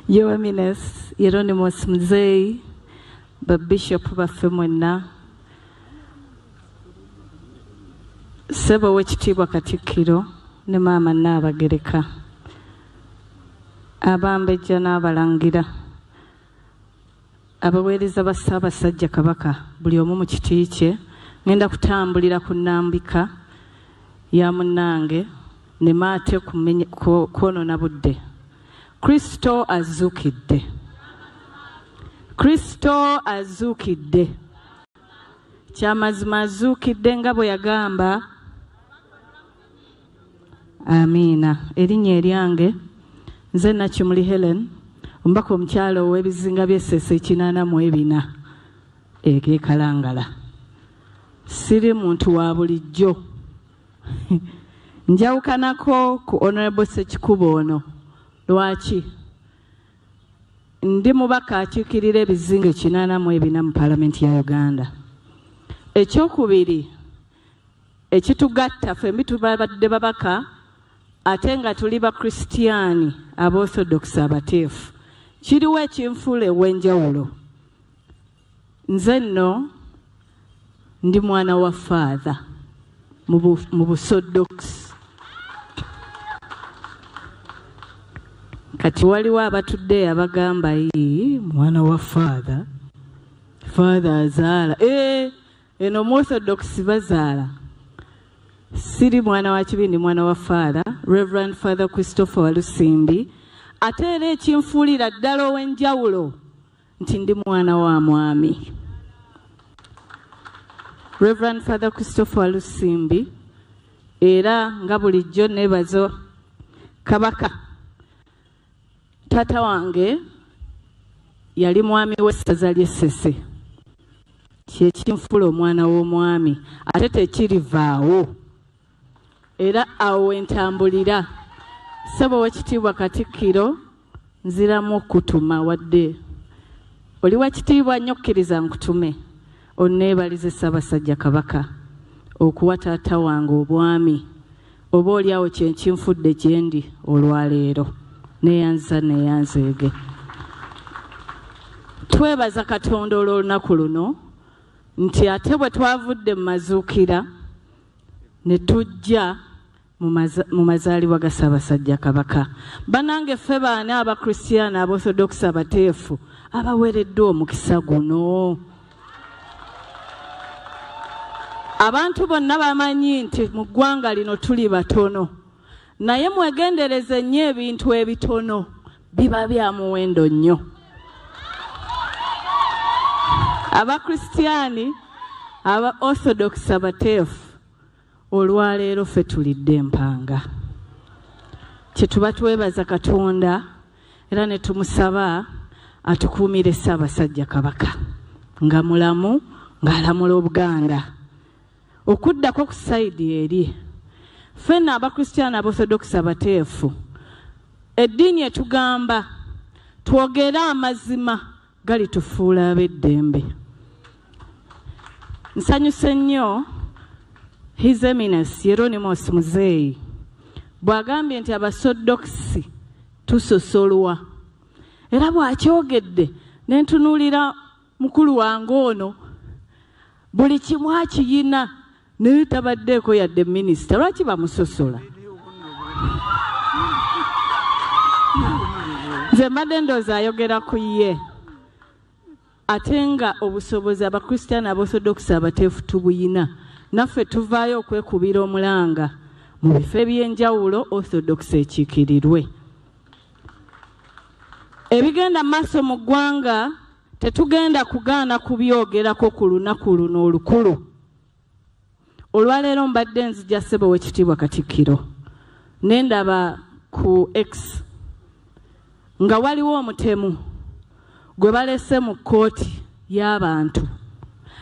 Your Eminence Hieronymus Muzeeyi, ba Bishop baffe mwenna, Ssebo Owekitiibwa Katikkiro ne Maama Nnaabagereka, Abambejja n'Abalangira, abaweereza ba Ssaabasajja Kabaka buli omu mu kiti kye, ngenda kutambulira ku nnambika ya munnange nneme ate kwonoona budde. Kristo azuukidde! Kristo azuukidde! Kyamazima azuukidde nga bwe yagamba. Amiina. Erinnya eryange nze Nakimuli Hellen, omubaka omukyala ow'ebizinga by'e Ssese 84 eg'e Kalangala. Siri muntu wa bulijjo. Njawukanako ku Honorable Ssekikubo ono. Lwaki? Ndi mubaka akiikirira ebizinga 84 mu Palamenti ya Uganda. Ekyokubiri ekitugatta ffembi tubadde babaka ate nga tuli Bakristiyaani Abaorthodox abateefu. Kiriwo ekinfuula ew'enjawulo. Nze nno ndi mwana wa Father mu Busodox. Kati waliwo abatudde abagamba yii mwana wa Father, Father azaala. Eno mu Orthodox bazaala. Siri mwana wa kibi, ndi mwana wa Father, Reverend Father Christopher Walusimbi. Ate era ekinfuulira ddala ow'enjawulo nti ndi mwana wa mwami Reverend Father Christopher Walusimbi. Era nga bulijjo neebaza Kabaka. Taata wange yali mwami w'essaza ly'e Ssese, kye kinfuula omwana w'omwami ate tekirivaawo, era awo we ntambulira. Ssebo Owekitiibwa Katikkiro, nziramu okukutuma, wadde oli wa kitiibwa nnyo, kkiriza nkutume onneebalize Ssaabasajja Kabaka okuwa taata wange obwami, oba oli awo kye nkinfudde gye ndi olwaleero. Neeyanza neeyanzeege. Twebaza Katonda olw'olunaku luno nti ate bwe twavudde mu mazuukira ne tujja mu mazaalibwa ga Ssaabasajja Kabaka. Bannange ffe baani Abakristiyaano Abaorthodox abateefu abaweereddwa omukisa guno? Abantu bonna bamanyi nti mu ggwanga lino tuli batono, naye mwegendereze nnyo, ebintu ebitono biba bya muwendo nnyo. Abakristiyaani aba Orthodox abateefu olwaleero ffe tulidde empanga. Kyetuba twebaza Katonda era ne tumusaba atukuumire Ssaabasajja Kabaka nga mulamu, ng'alamula Obuganda. Okuddako ku sayidi eri, ffenna Abakristiyaano Abaorthodox abateefu, eddiini etugamba twogere amazima galitufuula ab'eddembe. Nsanyuse nnyo His Eminence Hieronymus Muzeeyi bw'agambye nti Abasodokisi tusosolwa, era bw'akyogedde ne ntunuulira mukulu wange ono, buli kimu akiyina naye tabaddeeko yadde minisita. Lwaki bamusosola? Nze mbadde ndowooza ayogera ku ye, ate nga obusobozi Abakristiyaano Abaorthodox abateefu tubuyina. Naffe tuvaayo okwekubira omulanga mu bifo eby'enjawulo Orthodox ekiikirirwe. Ebigenda maaso mu ggwanga tetugenda kugaana kubyogerako ku lunaku luno olukulu. Olwaleero mbadde nzija, ssebo w'ekitiibwa Katikkiro, ne ndaba ku X nga waliwo omutemu gwe balese mu kkooti y'abantu,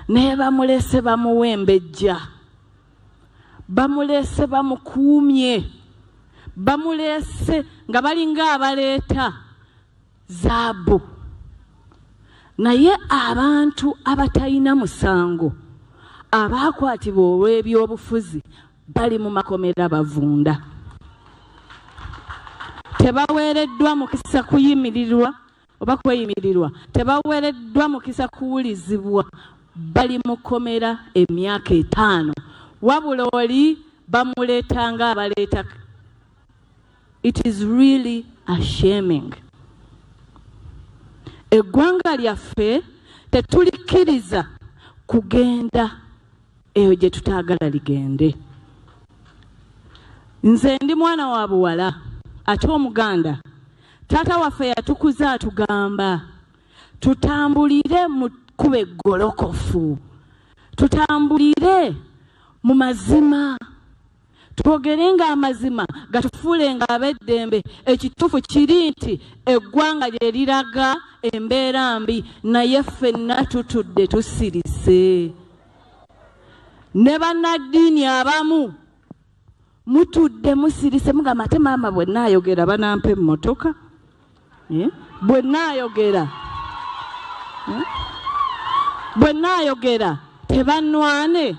naye bamulese bamuwa embejja, bamulese bamukuumye, bamulese nga balinga abaleeta zaabu. Naye abantu abatalina musango abaakwatibwa olw'ebyobufuzi bali mu makomera bavunda. Tebaweereddwa mukisa kuyimirirwa oba kweyimirirwa, tebaweereddwa mukisa kuwulizibwa, bali mu kkomera emyaka 5. Wabula oli bamuleeta nga abaleeta. It is really ashaming. Eggwanga lyaffe tetulikkiriza kugenda eyo gye tutaagala ligende. Nze ndi mwana wa buwala ate Omuganda. Taata waffe yatukuza atugamba tutambulire mu kkubo eggolokofu, tutambulire mu mazima, twogere nga amazima gatufuule nga ab'eddembe. Ekituufu kiri nti eggwanga lye liraga embeera mbi, naye ffenna tutudde tusirise. Ne bannaddiini abamu mutudde musirise, mugamba ate maama bwe nnaayogera banampa emmotoka, bwe nnaayogera bwe nnaayogera tebannwane.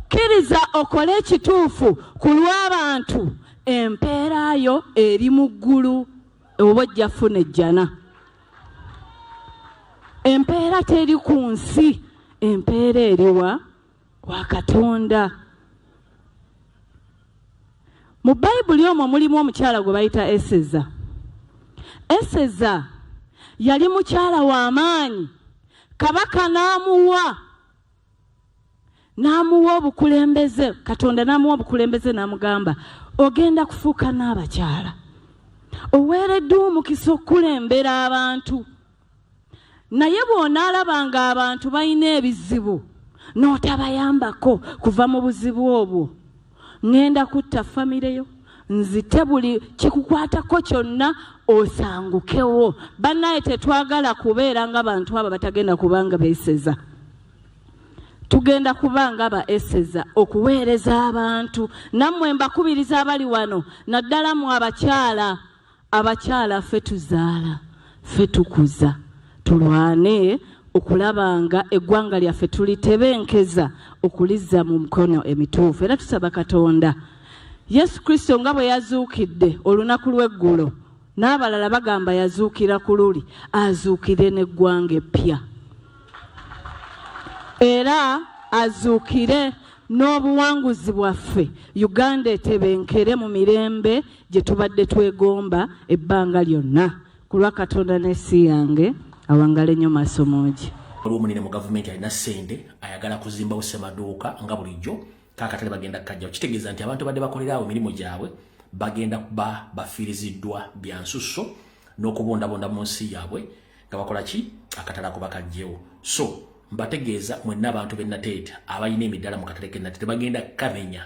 Kkiriza okole ekituufu ku lw'abantu, empeera yo eri mu ggulu, oba ojja funa ejjana. Empeera teri ku nsi, empeera eriwa wa Katonda. Mu Bayibuli omwo mulimu omukyala gwe bayita Eseza. Eseza yali mukyala w'amaanyi, kabaka n'amuwa obukulembeze, Katonda n'amuwa obukulembeze n'amugamba ogenda kufuuka n'abakyala, oweereddwa omukisa okukulembera abantu, naye bw'onaalaba nga abantu balina ebizibu n'otabayambako kuva mu buzibu obwo, ŋŋenda kutta famire yo, nzite buli kikukwatako kyonna osangukewo. Bannaye tetwagala kubeera nga bantu abo batagenda kubanga beeseza. Tugenda kuba nga ba Eseza okuweereza abantu. Nammwe mbakubiriza abali wano, naddala mu abakyala, abakyala ffe tuzaala, ffe tukuza, tulwane okulaba nga eggwanga lyaffe tulitebenkeza okulizza mu mikono emituufu. Era tusaba Katonda Yesu Kristo nga bwe yazuukidde olunaku lw'eggulo, n'abalala bagamba yazuukira ku luli, azuukire n'eggwanga eppya, era azuukire n'obuwanguzi bwaffe, Uganda etebenkere mu mirembe gye tubadde twegomba ebbanga lyonna. Ku lwa Katonda n'ensi yange, awangale nnyo maaso mungi. Waliwo omunene mu gavumenti alina ssente, ayagala kuzimbawo ssemaduuka nga bulijjo, kaakatale bagenda kajjawo. Kitegeeza nti abantu badde bakolera awo emirimu gyabwe bagenda kuba bafiiriziddwa bya nsusso n'okubondabonda mu nsi yaabwe nga bakola ki, akatale ako bakajjewo. So mbategeeza mwenna abantu b'e Nateete abalina emiddala mu katale k'e Nateete, bagenda kamenya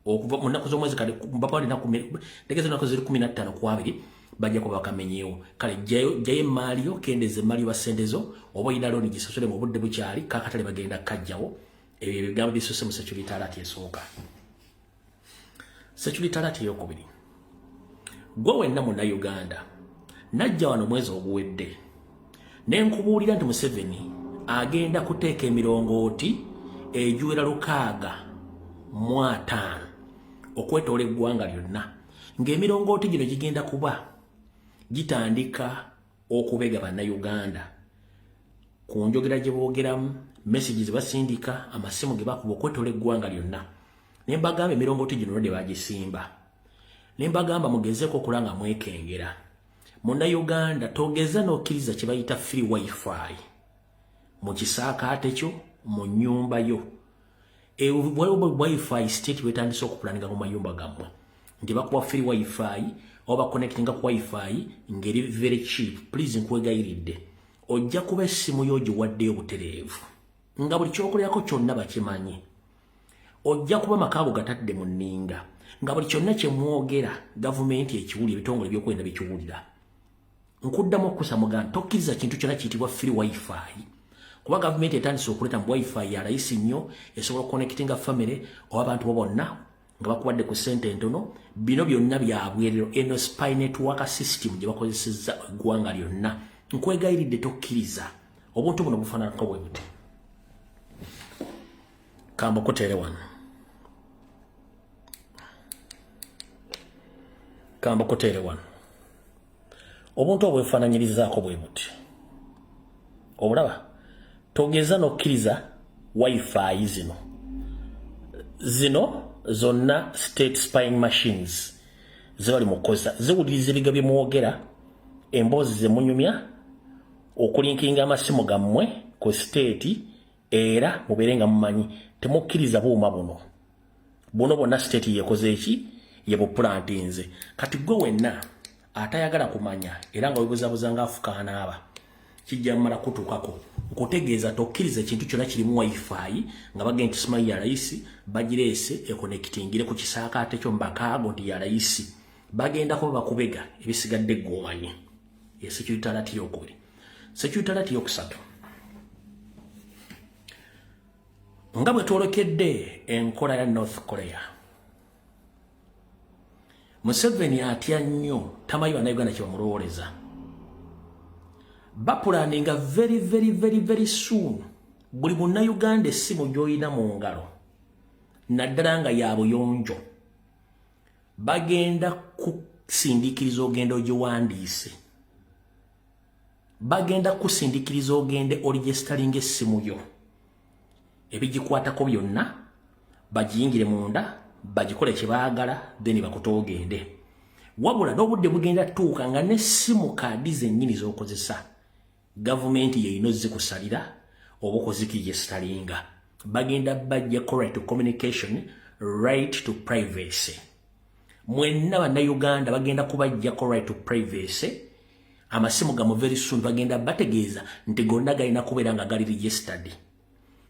okuva mu nnaku z'omwezi kale ntegeeza ennaku ziri 15 ku 2 bajja kuba bakamenyeewo. Kale jjayo emaali yo, kendeeza emaali yo, sente zo, oba olina looni gisasule mu budde bukyali, kakatale bagenda kajjawo. Ebyo ebigambo bisose mu security alert esooka. Security alert eyokubiri, gwe wenna Munnayuganda, najja wano omwezi oguwedde ne nkubuulira nti Museveni agenda kuteeka emirongooti egiwera 65 okwetoola eggwanga lyonna, ng'emirongooti gino gigenda kuba gitandika okubega Bannayuganda ku njogera gye boogeramu, message ze basindika, amasimu ge bakuba okwetoola eggwanga lyonna. Ne mbagamba emirongooti gino lwadde bagisimba, ne mbagamba mugezeeko okula nga mwekengera. Munnayuganda, togeza n'okkiriza kye bayita free WiFi mu kisaakaate kyo, mu nnyumba yo. WiFi state bwetandise okupulaninga mu mayumba gammwe nti bakuwa free WiFi oba baconnectinga ku WiFi ngeri very cheap, please, nkwegayiridde, ojja kuba essimu yo ogiwaddeyo butereevu nga buli kyokolerako kyonna bakimanyi. Ojja kuba makaago gatadde mu nninga nga buli kyonna kyemwogera gavumenti ekiwulira, ebitongole ebyokwenda bikiwulira. Nkuddamu okukusa muganda, tokkiriza kintu kyonna kiyitibwa free WiFi, kuba gavumenti etandise okuleeta mu WiFi ya layisi nnyo, esobola okuconnectinga family oba abantu bo bonna nga bakuwadde ku ssente entono. Bino byonna byabwerero, eno spy network system gye bakozesezza eggwanga lyonna. Nkwegayiridde, tokkiriza. Obuntu buno bufaananako bwe buti, kambukuteere wano. Kambukuteere wano obuntu obwefaananyirizaako bwe buti, obulaba. Togeza n'okkiriza WiFi zino, zino zonna state spying machines zebali mu kukozesa. Ziwuliriza ebiga bye mwogera, emboozi ze munyumya, okulinkinga amasimu gammwe ku state. Era mubeere nga mumanyi, temukkiriza buuma buno. Buno bwonna state yekoze eki? Ye buplantinze. Kati gwe wenna atayagala kumanya era nga webuzabuza nga afukaanaaba, kijja mala kutuukako. Nkutegeeza, tokkiriza ekintu kyonna kirimu WiFi nga bagenda nti simanyi ya layisi, bagireese econnectingire ku kisaakaate kyo mbakaago nti ya layisi. Bagenda kuba bakubega, ebisigadde gwomanyi. Ye security alert yokubiri. Security alert yokusatu, nga bwe twolekedde enkola ya North Korea, Museveni atya nnyo, tamanyi Bannayuganda kye bamulowooleza. Baplanninga very very very very soon buli Munnayuganda essimu gy'olina mu ngalo, naddala nga ya buyonjo, bagenda kusindiikiriza ogenda ogiwandiise. Bagenda kusindiikiriza ogende oregisteringa essimu yo, ebigikwatako byonna bagiyingire munda, bagikole kye baagala, then bakuta ogende. Wabula n'obudde bugenda tuuka nga ne SIM card zennyini z'okozesa gavumenti yeyina ozikusalira oba okuziregisteringa. Bagenda bajja right to communication, right to privacy. Mwenna Bannayuganda bagenda kubajjako right to privacy. Amasimu gamu very soon bagenda bategeeza nti gonna galina kubeera nga gali registered.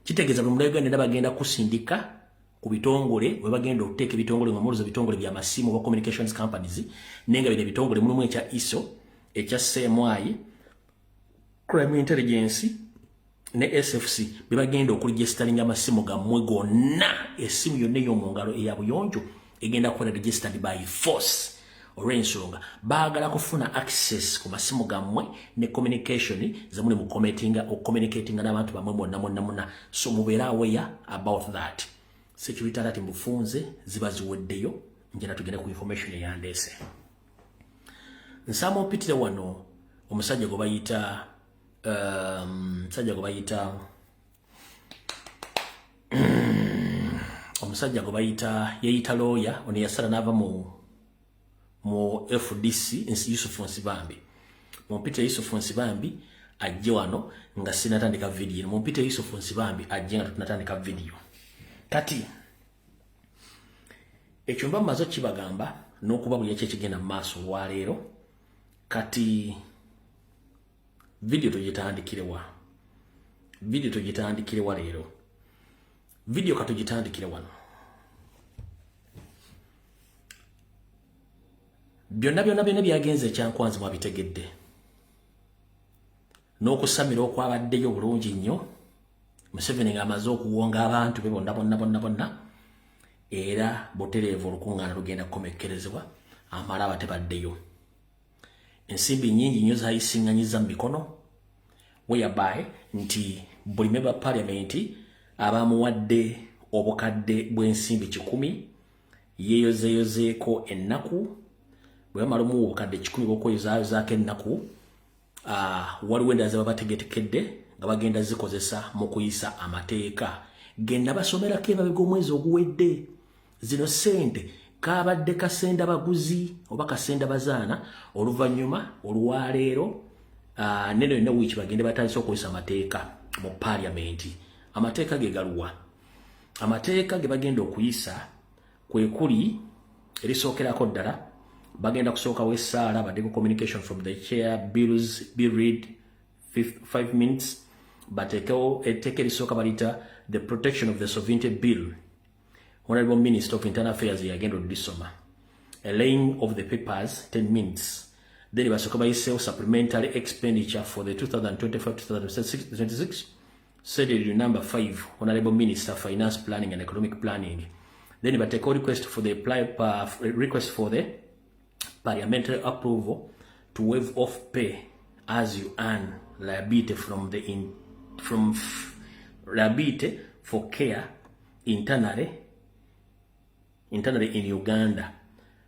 Kitegeeza buli Munnayuganda era bagenda kusindika ku bitongole we bagenda okuteeka ebitongole nga muluza bitongole bya masimu oba communications companies. Naye nga bino ebitongole mulimu ekya ISO, ekya CMI, Crime Intelligence ne SFC, bebagenda okuregisteringa amasimu gammwe gonna. Essimu yonna ey'omu ngalo eya buyonjo egenda kukola registered by force, olw'ensonga baagala kufuna access ku masimu gammwe ne communication zemuli mu communicatinga n'abantu bammwe bonna bonna bonna. So mubeere aware about that. Security alert mufunze ziba ziweddeyo. Njena tugende ku information eyandeese. Nsaba ompitire wano omusajja gwe bayita omusajja gwe bayita yeyita lawyer ono yasala n'ava mu FDC, Yusufu Nsibambi. Mumpite Yusufu Nsibambi ajje wano nga sinatandika video. Mumpite Yusufu Nsibambi ajje nga tunatandika video. Kati ekyo mba mmaze kibagamba n'okuba buli eki ekigenda mu maaso olwaleero. Kati video tugitandikirewa? Video tugitandikirewa leero? Video katugitandikire wano. Byonna byonna byonna byagenze ekyankwanzi mwabitegedde, n'okusamira okwabaddeyo bulungi nnyo. Museveni ng'amaze okuwonga abantu be bonna bonna bonna bonna, era butereevu olukuŋŋaana lugenda kukomekkerezebwa, amala abatebaddeyo. Ensimbi nnyingi nnyo zayisiŋŋanyiza mu mikono, whereby nti buli member parliament abamuwadde obukadde bw'ensimbi 100, yeeyozeeyozeeko ennaku. Bwe bamala omuwa obukadde 100 bw'okweyozaayozaako ennaku, waliwo endala ze baba bategetekedde nga bagenda zikozesa mu kuyisa amateeka genda basomerako emabega omwezi oguwedde. Zino ssente kabadde kasenda baguzi oba kasenda bazaana. Oluvannyuma olwaleero neno yonna wiiki bagende batandise okuyisa amateeka mu paliamenti. Amateeka ge galuwa? Amateeka ge bagenda okuyisa kwe kuli erisookerako ddala, bagenda kusookawo essaala, baddeko communication from the chair, bills be read 5 minutes, bateekewo etteeka erisooka balita the Protection of the Sovereignty Bill. Honorable Minister of Internal Affairs yagenda odisoma, a laying of the papers, 10 minutes. Then basooka bayiseewo supplementary expenditure for the 2025-2026, Schedule number 5, Honorable Minister Finance, Planning and Economic Planning. Then bateekewo request for the parliamentary approval to waive off pay as you earn liability from the in, from liability for care internally in Uganda.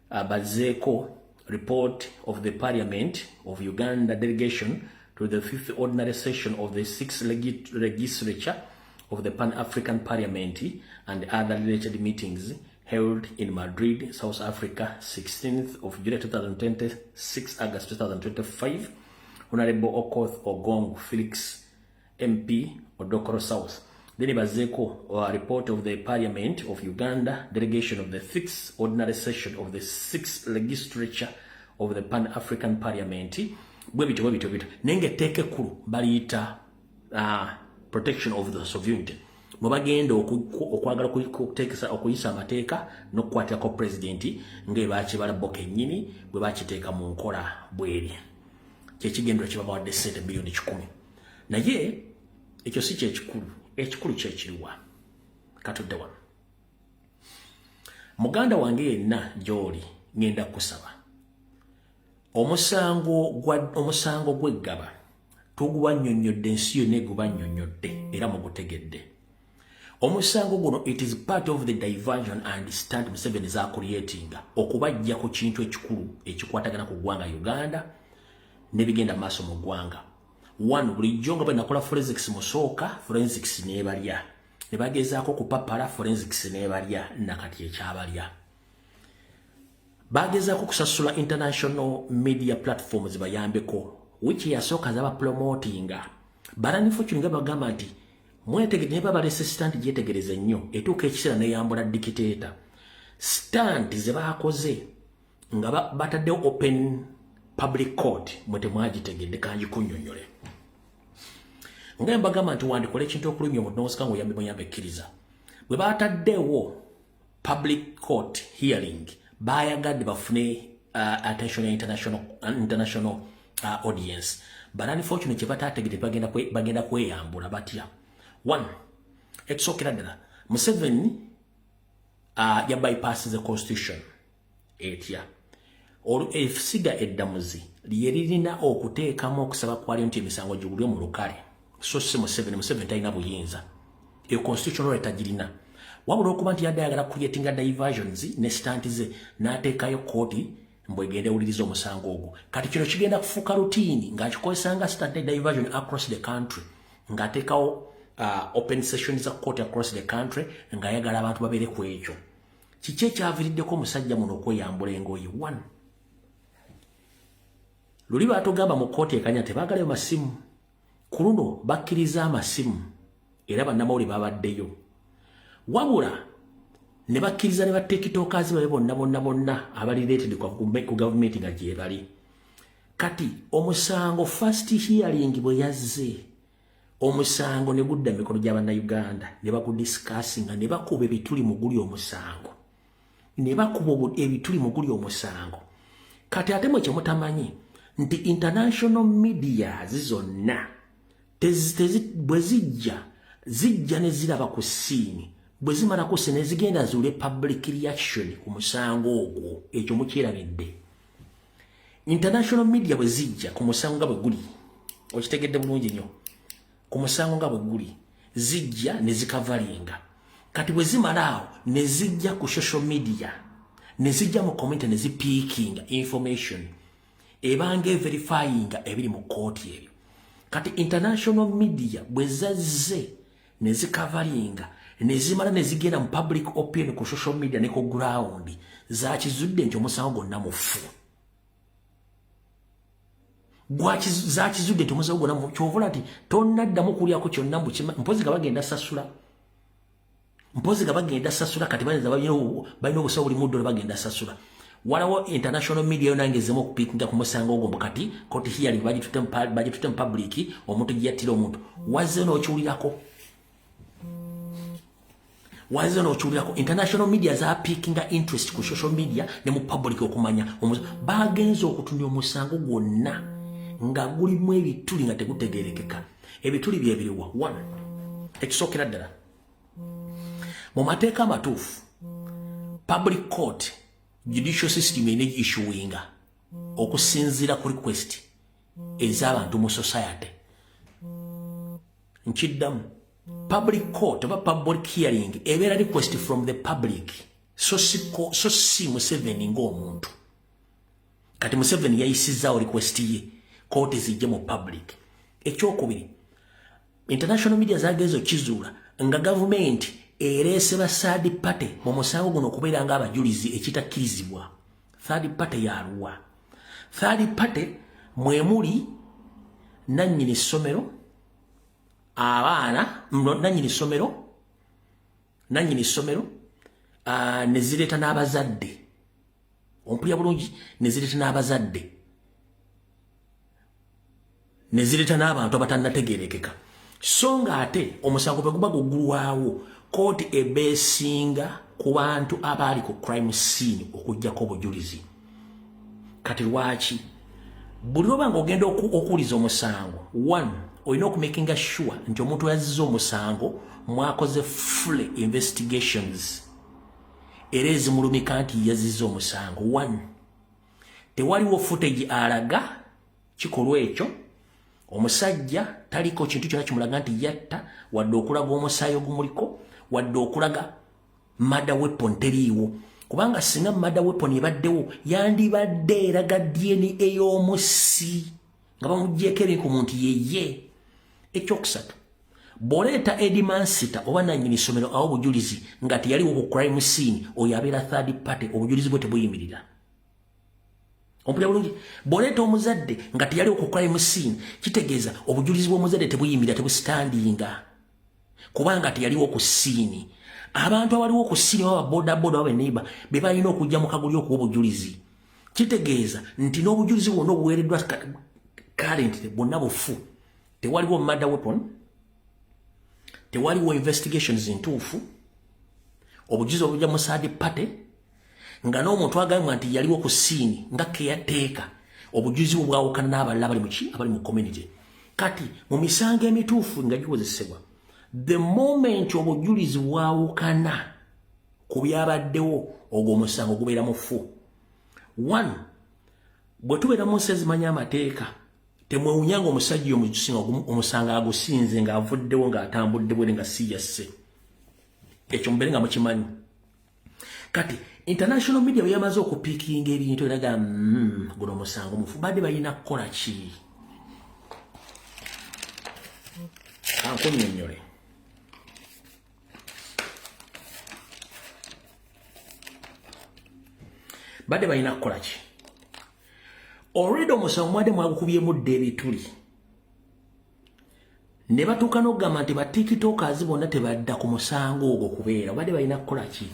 Bazeeko Report of the Parliament of Uganda delegation to the fifth ordinary session of the sixth legislature of the Pan-African Parliament and other related meetings held in Madrid, South Africa, 16th of July 2026, August 2025. Honorable Okoth Ogong Felix, MP, Odokoro South. Then bazeko report of the Parliament of Uganda delegation of the fifth ordinary session of the sixth legislature of the Pan-African Parliament. Bwe bityo, bwe bityo bityo. Naye ng'etteeka ekkulu baliyita protection of the sovereignty, mwe bagenda okwagala okuteekesa, okuyisa amateeka n'okukwatirako pulezidenti ng'ebakibala bo kennyini bwe bakiteeka mu nkola bweri. Kyekigendera kyebabawadde sente biliyoni 100. Naye ekyo si kyekikulu. Ekikulu kyekiriwa? Katudde wano. Muganda wange yenna gy'oli, ŋŋenda kusaba omusango gw'eggaba tugubannyonnyodde, ensi yonna egubannyonnyodde era mugutegedde. Omusango guno, it is part of the diversion and stunt Museveni zacreatinga okubajja ku kintu ekikulu ekikwatagana ku ggwanga Uganda n'ebigenda maaso mu ggwanga. One, bulijjo nga bwe nakola forensics musooka, forensics neebalya, ne bagezaako okupapala, forensics neebalya, nakati ekyabalya. Bagezaako okusasula international media platforms bayambeko. Wiiki yasooka zaba promotinga, but unfortunately nga bagamba nti mwetegere, naye babalese stunt. Gyetegereze nnyo, etuuka ekiseera neyambula dictator. Stunt ze bakoze nga bataddewo open public court, mwe temwagitegedde. Kangikunnyonnyole. Nga mbagamba nti wandikola ekintu okulumya omuntu nosika nga oyambe muyambe, ekkiriza. Bwe bataddewo public court hearing, bayagadde bafune attention ya international audience, but unfortunately kye batategedde, bagenda kweyambula batya. One, ekisookera ddala, Museveni ya bypass the constitution. Etya? Essiga eddamuzi lye lirina okuteekamu okusaba kwalyo nti emisango gigulwe mu lukale, so si Museveni. Museveni talina buyinza, eyo constitutional right tagirina. Wabula okuba nti yadde ayagala creatinga diversions ne stunt ze, n'ateekayo kooti mbwegende wuliriza omusango ogwo. Kati kino kigenda kufuuka routine ng'akikozesanga stunt ne diversion across the country, ng'ateekawo open session za court across the country, ng'ayagala abantu babeere ku ekyo. Kiki ekyaviiriddeko omusajja muno okweyambula engoye? One, luli baatugamba mu kooti ekanya tebaagalayo masimu. Ku luno bakkiriza amasimu, era bannamawulire babaddeyo, wabula ne bakkiriza ne batiktokers babe bonna bonna bonna abali related ku gavumenti nga gye bali. Kati omusango first hearing bwe yazze, omusango ne gudda mu mikono gy'Abannayuganda, ne bagudiscussinga, ne bakuba ebituli mu guli omusango, ne bakuba ebituli mu guli omusango. Kati ate mwe kyemutamanyi nti international medias zonna bwe zijja, zijja ne ziraba ku scene. Bwe zimala ku scene, ne zigenda zuule public reaction ku musango ogwo. Ekyo mukyerabidde. International media bwe zijja ku musango nga bwe guli, okitegedde bulungi nnyo, ku musango nga bwe guli, zijja ne zicoveringa. Kati bwe zimala awo, ne zijja ku social media, ne zijja mu community, ne zipickinga information ebanga everifyinga ebiri mu kooti ebyo. Kati international media bwe zazze ne zicoveringa, ne zimala ne zigenda mu public opinion ku social media ne ku ground, zakizudde nti omusango gwonna mufu. Zakizudde nti omusango gwonna mufu. Kyovula nti tonnaddamu kulyako kyonna mpozi nga bagenda sasula, mpozi nga bagenda sasula. Kati bayinza balina obusawo buli muddo, bagenda sasula. Walawo international media yona ngezemu okupickinga ku musango ogwo. Kati court hearing bagitutte mu public, omuntu gye yattira omuntu, wazze n'okiwulirako, wazze n'okiwulirako. International media zapickinga interest ku social media ne mu public okumanya. Bagenze okutunya omusango gwonna nga gulimu ebituli, nga tegutegerekeka. Ebituli byebiriwa? One, ekisookera ddala, mu mateeka amatuufu, public court, judicial system erina issuinga okusinziira ku request ez'abantu mu society. Nkiddamu, public court oba public hearing ebeera request from the public, so si Museveni ng'omuntu. Kati Museveni yayisizaawo request ye kooti zijje mu public. Ekyokubiri, international media zagenze okizuula nga gavumenti ereese ba third party mu musango guno okubeera nga abajulizi, ekitakkirizibwa. Third party yaluwa? Third party mwemuli nannyini ssomero, abaana, nannyini ssomero, ne zireeta n'abazadde. Ompulya bulungi? Ne zireeta n'abazadde, ne zireeta n'abantu abatannategerekeka. So nga ate omusango bwe guba guggulwawo, kooti ebeesinga ku bantu abaali ku crime scene okugjako obujulizi. Kati lwaki buli lwoba nga ogenda okuwuliza omusango, one, olina okumakinga sure nti omuntu yazizza omusango mwakoze full investigations era ezimulumika nti yazizza omusango? One, tewaliwo footage alaga kikolwa ekyo. Omusajja taliko kintu kyona kimulaga nti yatta, wadde okulaga omusaayi ogumuliko, wadde okulaga murder weapon teriiwo, kubanga singa murder weapon ebaddewo, yandibadde eraga DNA y'omussi nga bamugyeko ebinku muntu yeye. Ekyokusatu, bw'oleeta headmaster oba nannyini ssomero awo obujulizi nga teyaliwo ku crime scene, oyo abeera third party, obujulizi bwe tebuyimirira. Ompulira bulungi? Bw'oleeta omuzadde nga teyaliwo ku crime scene, kitegeeza obujulizi bw'omuzadde tebuyimirira, tebustandinga, kubanga teyaliwo ku scene. Abantu abaliwo ku scene, oba bodaboda oba neighbor, be balina okujja mu kaguli okuwa obujulizi. Kitegeeza nti n'obujulizi bwonna obuweereddwa currently bwonna bufu. Tewaliwo murder weapon, tewaliwo investigations ntuufu, obujulizi obujja mu third party, nga n'omuntu agambwa nti yaliwo ku scene nga keyateeka, obujulizi bwe bwawukana n'abalala abali muki, abali mu community. Kati mu misango emituufu nga gikozesebwa, the moment obujulizi bwawukana ku byabaddewo, ogwo omusango gubeera mufu. One, bwe tubeera mu nsi ezimanya amateeka, temwewunyanga omusajja omusango agusinze ng'avuddewo, ng'atambudde bwere, nga si yasse. Ekyo mubeere nga mukimanyi. Kati international media bwe yamaze okupickinga ebintu eraga guno omusango mufu, badde balina kukola ki? Kankunnyonnyole. Badde balina kukola ki? Already omusango mwadde mwagukubyemu dda ebituli, ne batuuka n'okugamba nti batiktokers bonna tebadda ku musango ogwo. Kubeera badde balina kukola ki?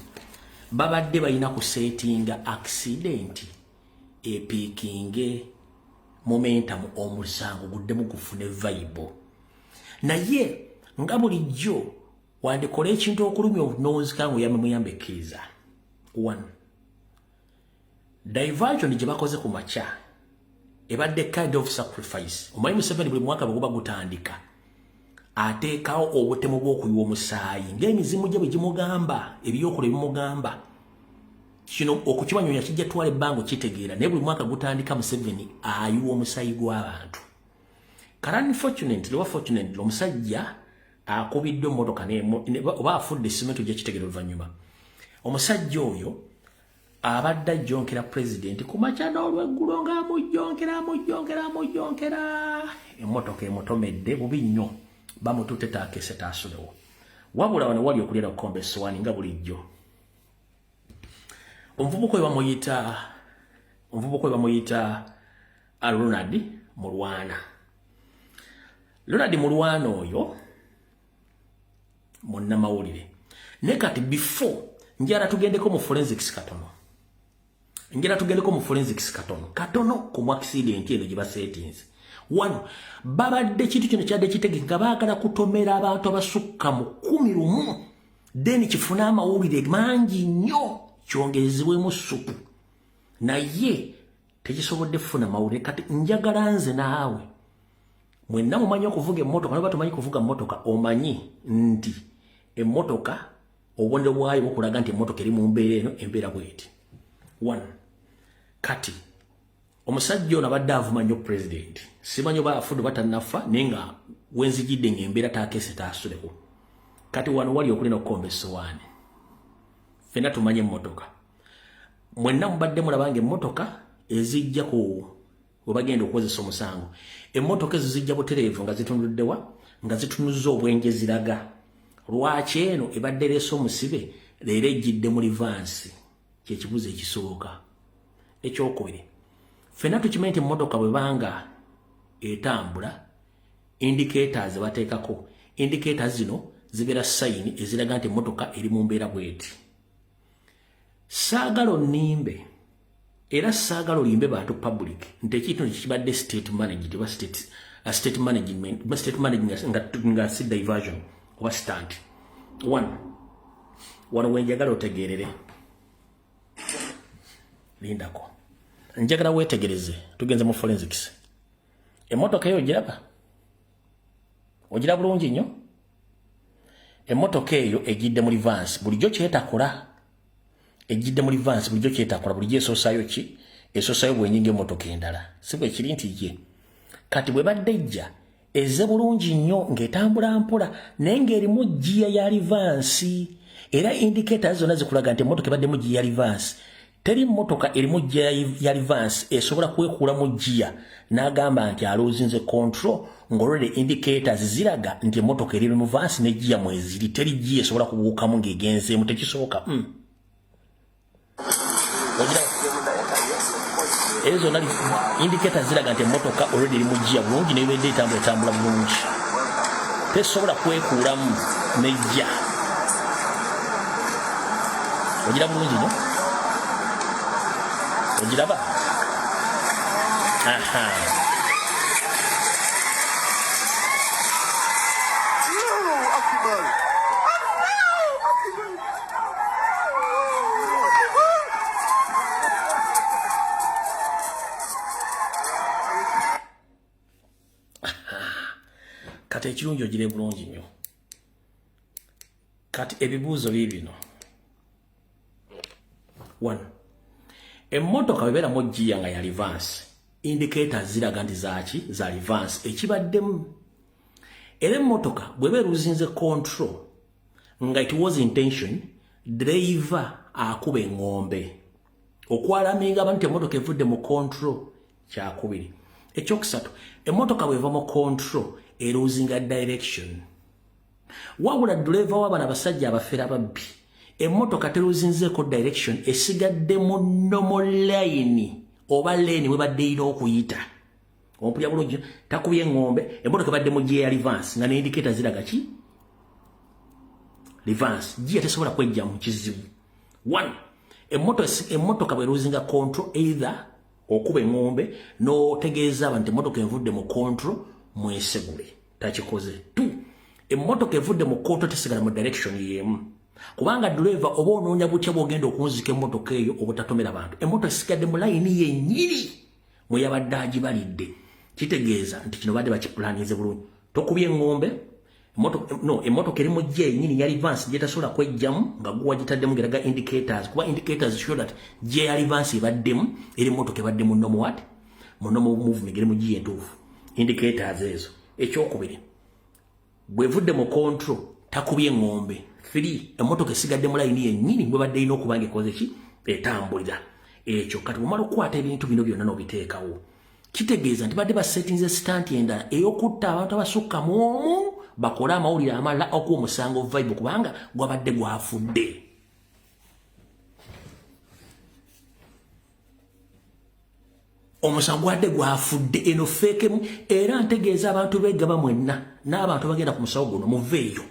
Babadde balina kusettinga accident epickinge momentum, omusango guddemu gufune vibe. Naye nga bulijjo wandikola ekintu okulumya nowozika nga oyambe muyambe, ekkiriza. One, diversion gye bakoze ku makya ebadde kind of sacrifice. Omanyi Museveni buli mwaka bwe guba gutandika ateekawo obutemu bw'okuyiwa omusaayi ng'emizimu gye bwe gimugamba, ebyokola ebimugamba. Kino okukibanyonya kijja twala ebbanga okitegeera, naye buli mwaka gutandika Museveni ayiwa omusaayi gw'abantu. Kale unfortunately oba fortunately, omusajja akubiddwa emmotoka oba afudde, simanyi, tujja kitegeera oluvannyuma. Omusajja oyo abadde ajjonkera pulezidenti ku makya n'olweggulo, ng'amujjonkera, amujjonkera, amujjonkera, emmotoka emutomedde bubi nnyo, bamututte, taakese taasulewo. Wabula wano wali okulira okukomba essowaani nga bulijjo. Omuvubuka oyo bamuyita Ronald Mulwana. Ronald Mulwana oyo munnamawulire. Naye kati before njala tugendeko mu forensics katono, njala tugendeko mu forensics katono katono ku accident eno gye basettinze. Wano babadde kintu kino kyadde kitege nga baagala kutomera abantu abasukka mu 11, then kifune amawulire mangi nnyo, kyongezebwemu supu, naye tekisobodde kufuna mawulire. Kati njagala nze naawe mwenna mumanyi okuvuga emmotoka, noba tumanyi kuvuga mmotoka, omanyi nti emmotoka obubonero bwayo bukulaga nti emmotoka eri mu mbeera eno, embeera bweti. One, kati omusajja ono abadde avuma nnyo pulezidenti, simanyi oba afudde oba tannafa, naye nga wenzijidde ng'embeera taakese taasulewo. Kati wano wali okulina okukomba essowaani, ffenna tumanye emmotoka. Mwenna mubadde mulaba nga emmotoka Ezijja ku webagenda okukozesa omusango, emmotoka ezo zijja butereevu nga zitunuddewa, nga zitunuza obwenje, ziraga lwaki eno ebadde ereese omusibe leero ejjidde mu reverse? Kyekibuzo ekisooka. Ekyokubiri, ffenna tukimanyi nti emmotoka bwebanga etambula, indicators bateekako. Indicators zino zibeera sign eziraga nti emmotoka eri mu mbeera bweti. Saagala onnimbe era saagala olimbe bantu public nti ekintu kibadde state managed oba state management, state management nga si diversion oba stunt. One, wano wenjagala otegeerere, lindako, njagala weetegereze. Tugenze mu forensics. Emmotoka eyo ogiraba? Ogira bulungi nnyo. Emmotoka eyo ejjidde mu reverse. Bulijjo kyetakola, ejjidde mu reverse. Bulijjo kyetakola, bulijjo esoosayo ki? Esoosayo bwenyinga emmotoka endala, si bwe kiri nti ye? Kati bwe badde ejja, ezze bulungi nnyo ng'etambula mpola, naye ng'erimu gear ya reverse, era indicators zonna zikulaga nti emmotoka ebaddemu gear ya reverse. Teri mmotoka erimu gear ya reverse esobola kwekuulamu gear n'agamba nti alosinze control, ng'olwedde indicators ziraga nti emmotoka eri mu reverse ne gear mweziri. Teri gear esobola kubuukamu ng'egenzeemu, tekisoboka. Ezo zonna indicators ziraga nti emmotoka already eri mu gear bulungi, nebedde etambula, etambula bulungi, tesobola kwekuulamu nejja. Ogira bulungi nyo, ogiraba? Aha. Allahu Akbar. Allahu Akbar. Allahu Akbar. Kati ekirungi ogire bulungi nnyo. Kati ebibuuzo biibino. One, emmotoka bwebeeramu gear nga ya reverse, indicators ziraga nti zaki? Za reverse ekibaddemu. Era emmotoka bweba eruzinze control nga it was intention, driver akuba eŋŋombe okwalaminga abantu nti emmotoka evudde mu control. Kyakubiri. Ekyokusatu, emmotoka bweva mu control eruzinga direction. Wabula duleva w'abano abasajja abafera babbi, emmotoka teruzinzeeko direction, esigadde mu normal line oba lane webadde erina okuyita. Ompulya bulungi? Takubye eŋŋombe. Emmotoka ebadde mu gear ya reverse nga ne indicator ziraga ki? Reverse. Gear tesobola kwejja mu kizibu. One, emmotoka bweruzinga control, either okuba eŋŋombe n'otegeeza abantu emmotoka envudde mu control, mwesegule. Takikoze. Two, emmotoka evudde mu control tesigala mu direction y'emu, kubanga driver oba onoonya butya bwogenda okunzika emmotoka eyo obutatomera bantu. Emmotoka esigadde mu layini yennyini mwe yabadde agibalidde. Kitegeeza nti kino badde bakipulaninze bulungi. Tokubye eŋŋombe no, emmotoka eri mu gear yennyini ya reverse gyetasobola kwejjamu nga guwa gitaddemu ngeraga indicators, kuba indicators show that gear ya reverse ebaddemu. Eri emmotoka ebadde mu normal what? Mu normal movement, eri mu gear entuufu, indicators ezo. Ekyokubiri, bwevudde mu control takubye eŋŋombe. Three, emmotoka esigadde mu layini yennyini bwebadde erina okuba nga ekoze ki? Etambulira. Ekyo kati bwomala okukwata ebintu bino byonna n'obiteekawo, kitegeeza nti badde basetinze stunt endala ey'okutta abantu abasukka mu omu, bakole amawulire amalala okuwa omusango vibe, kubanga gwabadde gwafudde. Omusango gwadde gwafudde. Eno fake emu. Era ntegeeza abantu begaba mwenna n'abantu bagenda ku musawo guno, muveeyo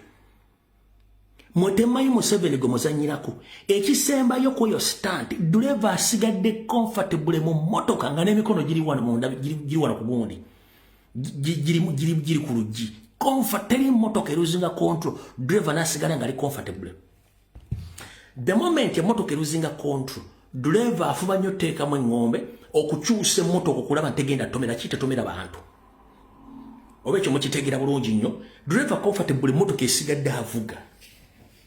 mwetemanyi Museveni gwe muzanyirako. Ekisembayo ku eyo stunt, duleva asigadde comfortable mu mmotoka nga n'emikono giri wano munda, giri wano ku gundi, giri ku luggi. Comfort, teri mmotoka eruzinga control driver n'asigala nga ali comfortable. The moment emmotoka eruzinga control, driver afuba nnyo oteekamu eŋŋombe okukyusa emmotoka okulaba ntegenda tomera ki, tetomera bantu. Oba ekyo mukitegeera bulungi nnyo? Driver comfortable, emmotoka esigadde avuga.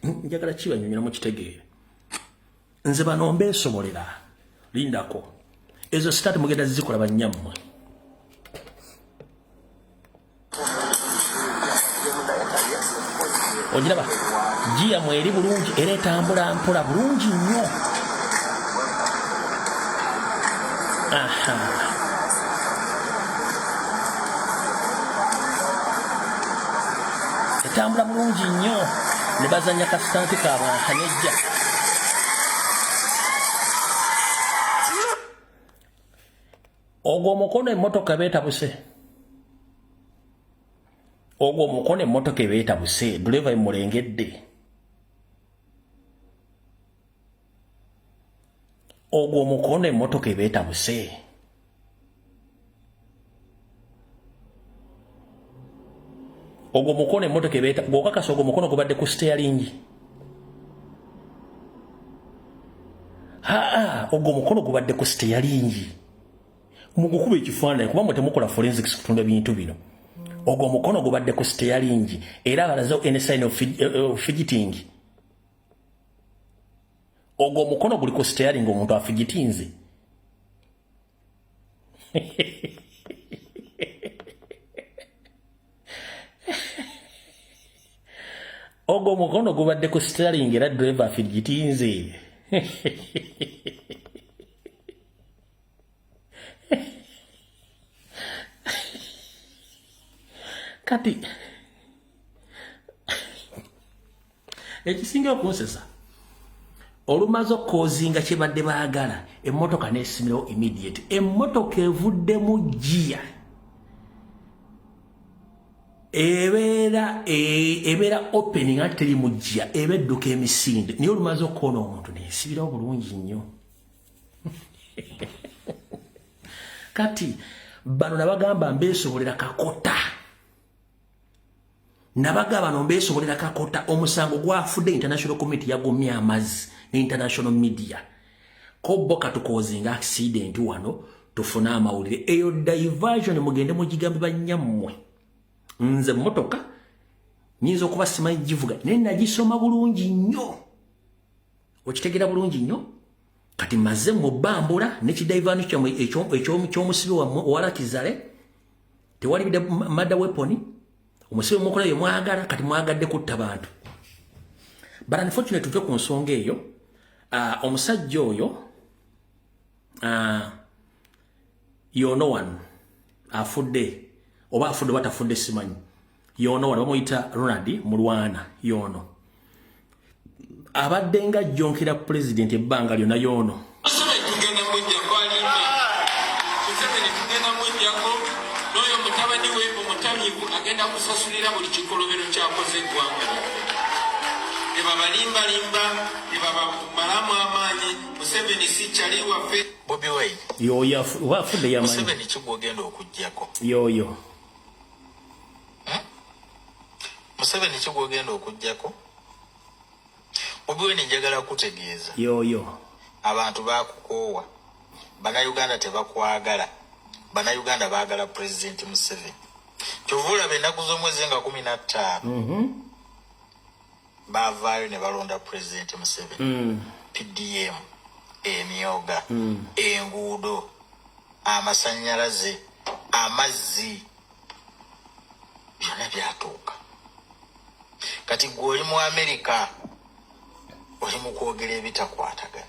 Njagala kibanyonyera mukitegeere. Nze bano mbeesobolera. Lindako, ezo stunt mugenda zikola bannyammwe. Ogiraba gear mweri bulungi era etambula mpola bulungi nnyo. Aha. Etambula bulungi nnyo ne bazanya kasitanti kaabwe akanejja. Ogwo omukono emmotoka beetabuse. Ogwo omukono emmotoka ebeetabuse, duleeva emulengedde. Ogwo omukono emmotoka ebeetabuse. Ogwo omukono emmotoka ebeeta, gw'okakasa ogwo omukono gubadde ku siteyalingi. Haa, ogwo omukono gubadde ku siteyalingi. Mugukuba ekifaananyi kuba mwe temukola forensics kutunda bintu bino. Ogwo omukono gubadde ku siteyalingi era abalaze any sign of fidgeting. Ogwo omukono guli ku siteyalingi omuntu afigitinze. Ogwo omukono gubadde ku siteyalingi era driver afigitinze. Kati ekisinga okunsesa olumaze okukozinga kye badde baagala emmotoka n'esimirawo immediate, emmotoka evuddemu giya ebeera ebeera open nga teri mu giya, eba edduka emisinde, naye olumaze okukoona omuntu n'esibirawo bulungi nnyo. Kati bano nabagamba mbeesobolera kakota, nabaga bano mbeesobolera kakota. Omusango gwafudde international community yagumya amazzi ne international media ko bo katukozinga accident wano tufune amawulire. Eyo diversion mugende mugigambe bannyammwe. Nze mmotoka nyinza okuba simanyi givuga naye nagisoma bulungi nnyo, okitegeera bulungi nnyo. Kati maze mubambula n'ekidivano kyammwe eky'omusibe wammwe owalakizale, tewali murder weapon, omusibe mukola bye mwagala. Kati mwagadde kutta bantu, but unfortunately tuve ku nsonga eyo. Omusajja oyo yono wano afudde oba afudde oba tafudde simanyi. Yono wano bamuyita Ronald Mulwana, yono abadde nga ajjonkera pulezidenti ebbanga lyonna yono. Museveni tugenda mujjako alimba. Museveni tugenda mujjako n'oyo mutabani we omutamiivu agenda kusasulira buli kikolobero kyakoze eggwanga lyaffe. Ne babalimbalimba ne babamalamu amaanyi. Museveni si kyali waffe. Bobi Wine. Yoyo oba afudde yamanyi. Museveni ki gw'ogenda okuggyako? Yoyo. Museveni ki gw'ogenda okuggyako? Bobi Wine njagala kutegeeza. Yoyo. Abantu baakukoowa. Bannayuganda tebakwagala. Bannayuganda baagala Pulezidenti Museveni. Kyova olaba ennaku z'omwezi nga 15 baavaayo ne balonda Pulezidenti Museveni. PDM, emyoga, enguudo, amasannyalaze, amazzi, byonna byatuuka. Kati gwe oli mu Amerika oli mu kwogera ebitakwatagana.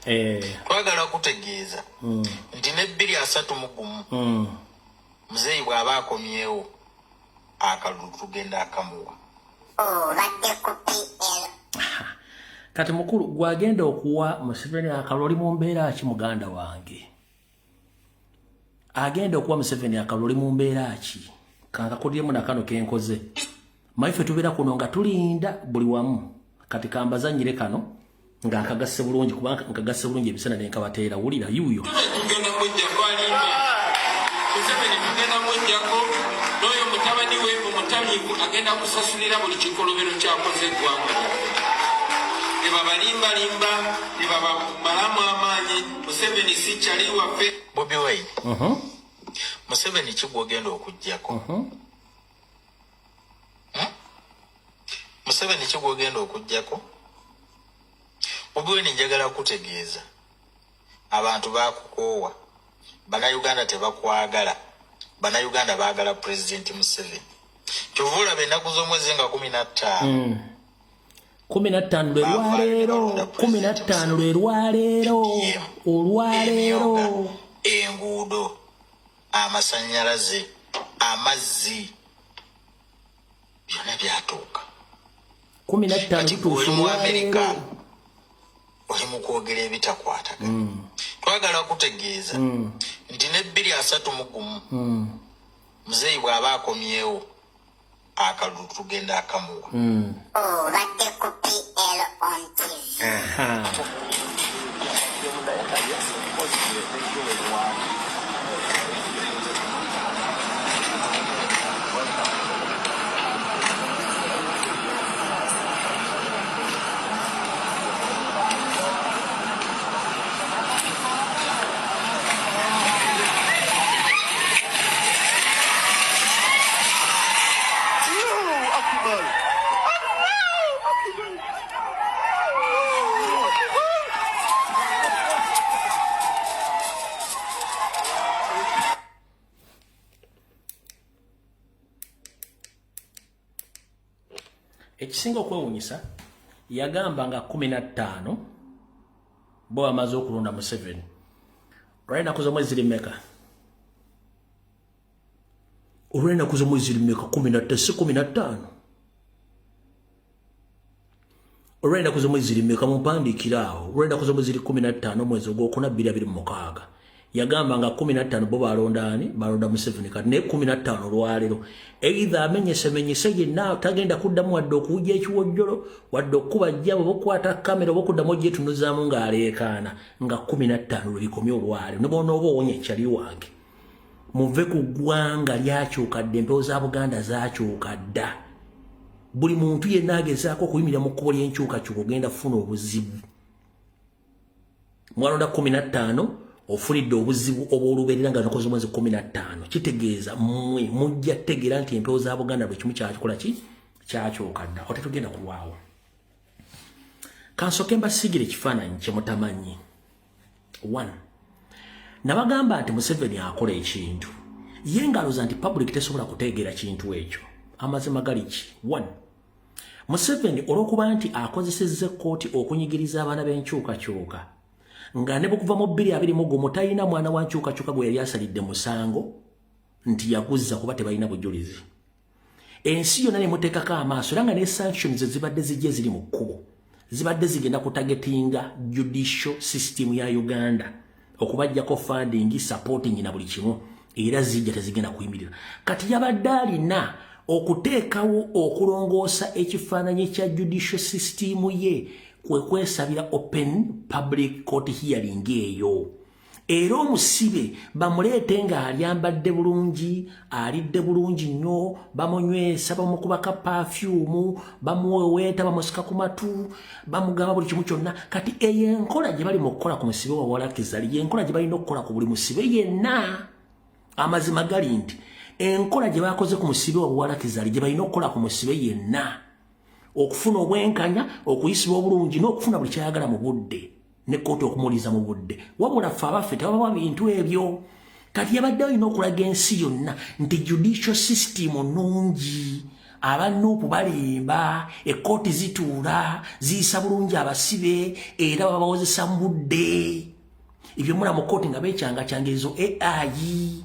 Twagala kutegeeza nti ne 2031 muzeeyi bw'aba akomyewo akalulu tugenda akamuwa. Kati mukulu gwagenda okuwa Museveni akalulu oli mu mbeera ki muganda wange? Agenda okuwa Museveni akalulu oli mu mbeera ki? Kankakulyemu nakano kenkoze. Maife tubeera kuno nga tulinda buli wamu. Kati kambazanyire kano nga nkagasse bulungi kubanga nkagasse bulungi ebisana ne nkabateera. Wulira yuuyo. Tugenda mujjako alimba. Museveni tugenda mujjako n'oyo mutabani we omutamiivu agenda kusasulira buli kikolobero kyakoze eggwanga lyaffe. Ne babalimbalimba ne babamalamu amaanyi. Museveni si kyali waffe. Bobi Wine. Museveni ki gw'ogenda okuggyako? Museveni ki gw'ogenda okuggyako? Bobi Wine njagala kutegeeza. Abantu baakukoowa. Bannayuganda tebakwagala. Bannayuganda baagala Pulezidenti Museveni. Kyova olaba ennaku z'omwezi nga 15 15 lwe lwaleero, 15 lwe lwaleero, olwaleero. Enguudo, amasannyalaze, amazzi, byonna byatuuka. 15 Kati gwe oli tutuuse mu Amerika, olwaleero. Oli mu kwogera ebitakwatagana. Twagala kutegeeza nti ne 2031, muzeeyi bw'aba akomyewo, akalulu tugenda akamuwa. Obadde ku PL on TV. Aha. Allahu Akbar. Allahu Akbar. Allahu Akbar. Ekisinga okwewuunyisa, yagamba nga 15 bo bamaze okulonda Museveni. Olw'ennaku z'omwezi ziri mmeka? Olw'ennaku z'omwezi ziri mmeka? 15, si 15. Olw'ennaku z'omwezi ziri mmeka? Mumpandiikire awo. Olw'ennaku z'omwezi ziri 15, omwezi ogwokuna, 2026. Yagamba nga 15 bo balonda ani? Balonda Museveni. Kati naye 15 olwaleero, either amenyesemenyese yenna, tagenda kuddamu wadde okuwujja ekiwojjolo, wadde okukuba jjabo, oba okukwata kamera, oba okuddamu ogyetunuzaamu ng'aleekaana nga 15 lwe bikomye olwaleero. Ne bw'onooba owonya ekyali wange, muve ku ggwanga. Lyakyuka dda, empewo za Buganda zakyuka dda. Buli muntu yenna agezaako okuyimirira mu kkubo ly'enkyukakyuka ogenda kufuna obuzibu. Mwalonda 15, ofunidde obuzibu obw'olubeerera nga nakoze omwezi 15. Kitegeeza mmwe mujja tegeera nti empewo za Buganda bwe kimu kyakikola ki kyakyuka dda. Ote tugenda kulwawo. Kansooke mbasiigire ekifaananyi kye mutamanyi. One, nabagamba nti Museveni akola ekintu ye ngaloza nti public tesobola kutegeera kintu ekyo. Amazima gali ki? One, Museveni olw'okuba nti akozesezza ekkooti okunyigiriza abaana b'enkyukakyuka, nga ne bukuva mu 2021 talina mwana wa nkyukakyuka gwe yali asalidde musango nti yaguzza, kuba tebalina bujulizi. Ensi yonna nemuteekako amaaso, era nga ne sanctions ezibadde zijja eziri mu kkubo zibadde zigenda kutargetinga judicial system ya Uganda, okubajjako funding, supporting na buli kimu, era zijja tezigenda kuyimirira. Kati yabadde alina okuteekawo okulongoosa ekifaananyi kya judicial system ye, kwe kwesabira open public court hearing eyo, era omusibe bamuleete ng'alyambadde bulungi, alidde bulungi nnyo, bamunywesa, bamukubaka perfume, bamuweweeta, bamusika ku matu, bamugamba buli kimu kyonna. Kati eyo enkola gye bali mu kukola ku musibe wa Walakizali, yenkola gye balina okukola ku buli musibe yenna. Amazima gali nti enkola gye bakoze ku musibe wa Walakizali gye balina okukola ku musibe yenna, okufuna obwenkanya, okuyisibwa obulungi n'okufuna buli kyayagala mu budde, ne kooti okumuwuliza mu budde. Wabula ffe abaffe tebabawa bintu ebyo. Kati yabadde alina okulaga ensi yonna nti judicial system nnungi, abanuupu balimba, ekkooti zituula ziyisa bulungi abasibe era babawozesa mu budde. Ebyo mula mu kooti nga beekyangakyanga ezo AI,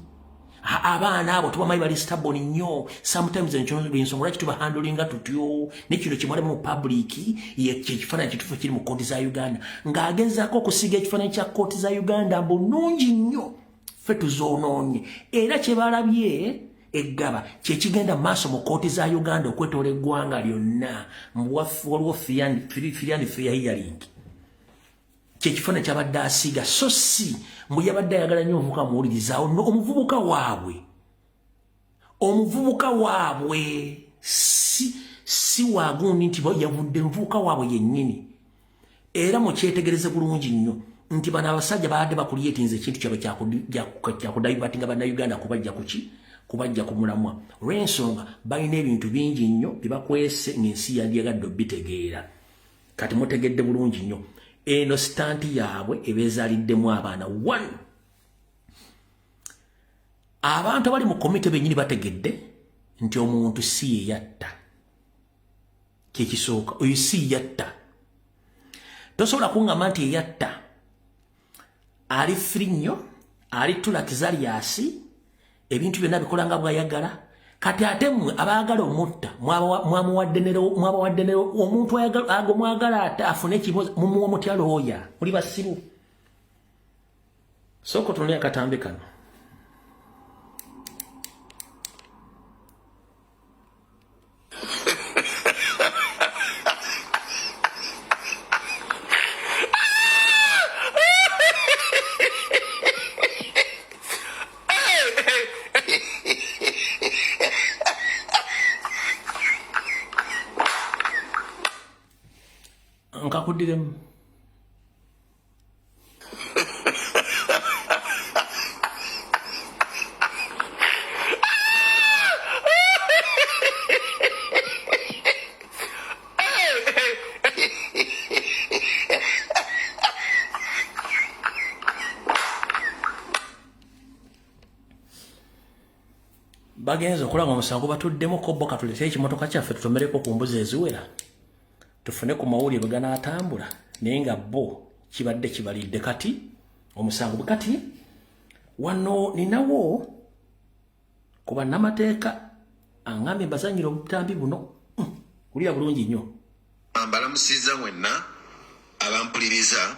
abaana abo tubamanyi, bali stubborn nnyo sometimes. Ensonga lwaki tubahandlinga tutyo, ne kino kimwalemu mu public, kyekifaananyi kituufu kiri mu kooti za Uganda, ng'agezaako okusiiga ekifaananyi kya kooti za Uganda mbu nnungi nnyo, ffe tuzoonoonye. Era kye balabye eggaba kyekigenda mu maaso mu kooti za Uganda okwetoola eggwanga lyonna, waliwo free and fair hearing. Kyekifaananyi kyabadde asiiga, so si mbu yabadde ayagala nnyo omuvubuka muwulirizaawo. No, omuvubuka waabwe, omuvubuka waabwe si wagundi nti yavudde muvubuka waabwe yennyini. Era mukyetegereze bulungi nnyo nti bano abasajja babadde bacreatinze ekintu kyabwe kyakudivertinga Bannayuganda kubajja kuki, kubajja ku mulamwa, olw'ensonga balina ebintu bingi nnyo bye bakwese ng'ensi yandyagadde obitegeera. Kati mutegedde bulungi nnyo eno stunt yaabwe ebeezaaliddemu abaana. One, abantu abali mu komite bennyini bategedde nti omuntu si ye yatta. Kyekisooka, oyo si yatta. Tosobola kuŋŋamba nti eyatta ali free nnyo, Ali tula kizaliasi ebintu byonna bikola nga bw'ayagala. Kati ate mmwe abaagala omutta mwamuwadde ne omuntu ago mwagala ate afune ekibozi mumuwa mutya looya? Muli basiru. Sooka otunule akatambi kano. Nkakuddiremu. Bagenze okulaba omusango batuddemu ko bo, katulete ekimotoka kyaffe tutomereko ku mbuzi eziwera tufune ku mawulire bwe ganaatambula, naye nga bo kibadde kibalidde. Kati omusango bwe kati wano ninawo ku bannamateeka aŋŋambye mbazannyira obutambi buno. Wulira bulungi nnyo. Mbalamusizza mwenna abampuliriza.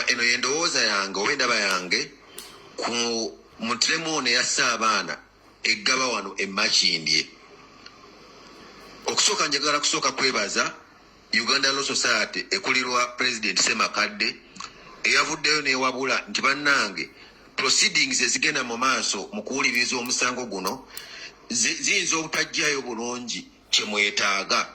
Eno yendowooza yange oba endaba yange ku mutemu ono eyasse abaana eggaba wano e Makindye. Okusooka njagala kusooka kwebaza Uganda Law Society ekulirwa President Ssemakadde eyavuddeyo n'ewabula nti bannange, proceedings ezigenda mu maaso mu kuwuliriza omusango guno ziyinza obutajjayo bulungi kye mwetaaga,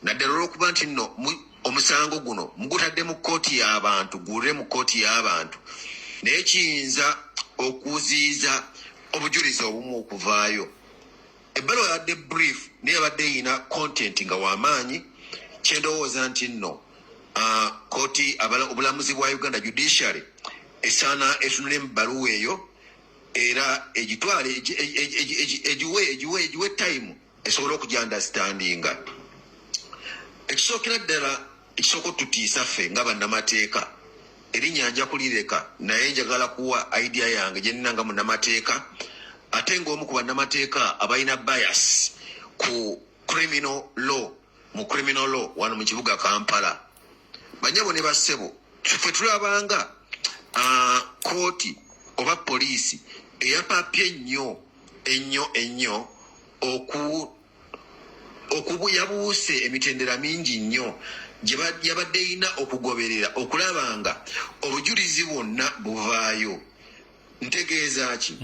naddala olw'okuba nti nno omusango guno mugutadde mu kkooti y'abantu, guwulire mu kkooti y'abantu, naye kiyinza okuziyiza obujulizi obumu okuvaayo. Ebbaluwa yabadde brief, naye yabadde eyina content nga w'amaanyi. Kyendowooza nti nno kooti, obulamuzi bwa Uganda, judiciary esaana etunule mu bbaluwa eyo era egitwale, egiwe time esobole okugyunderstandinga. Ekisookera ddala, ekisooka otutiisa ffe nga bannamateeka, erinnya nja kulireka, naye njagala kuwa idea yange gye nnina nga munnamateeka, ate ng'omu ku bannamateeka abalina bias ku criminal law, mu criminal law wano mu kibuga Kampala. Banyabo ne bassebo, ffe tulabanga kooti oba poliisi eyapapye ennyo ennyo ennyo okuyabuuse emitendera mingi nnyo gye yabadde erina okugoberera okulaba nga obujulizi bwonna buvaayo. Ntegeeza ki?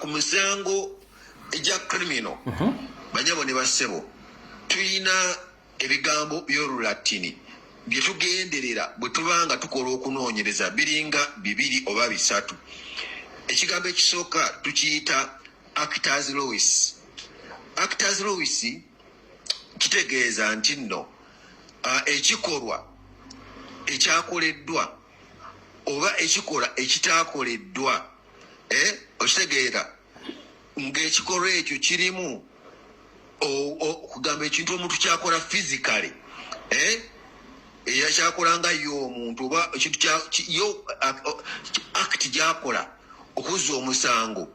Ku misango egya criminal, banyabo ne bassebo, tuyina ebigambo by'Olulatini bye tugenderera bwe tuba nga tukola okunoonyereza, biringa bibiri oba bisatu. Ekigambo ekisooka tukiyita actus reus. Actus reus kitegeeza nti nno ekikolwa ekyakoleddwa oba ekikolwa ekitaakoleddwa, okitegeera ng'ekikolwa ekyo kirimu okugamba ekintu omuntu kyakola physically, era kyakola nga ye omuntu, oba ekintu yo act gyakola okuzza omusango,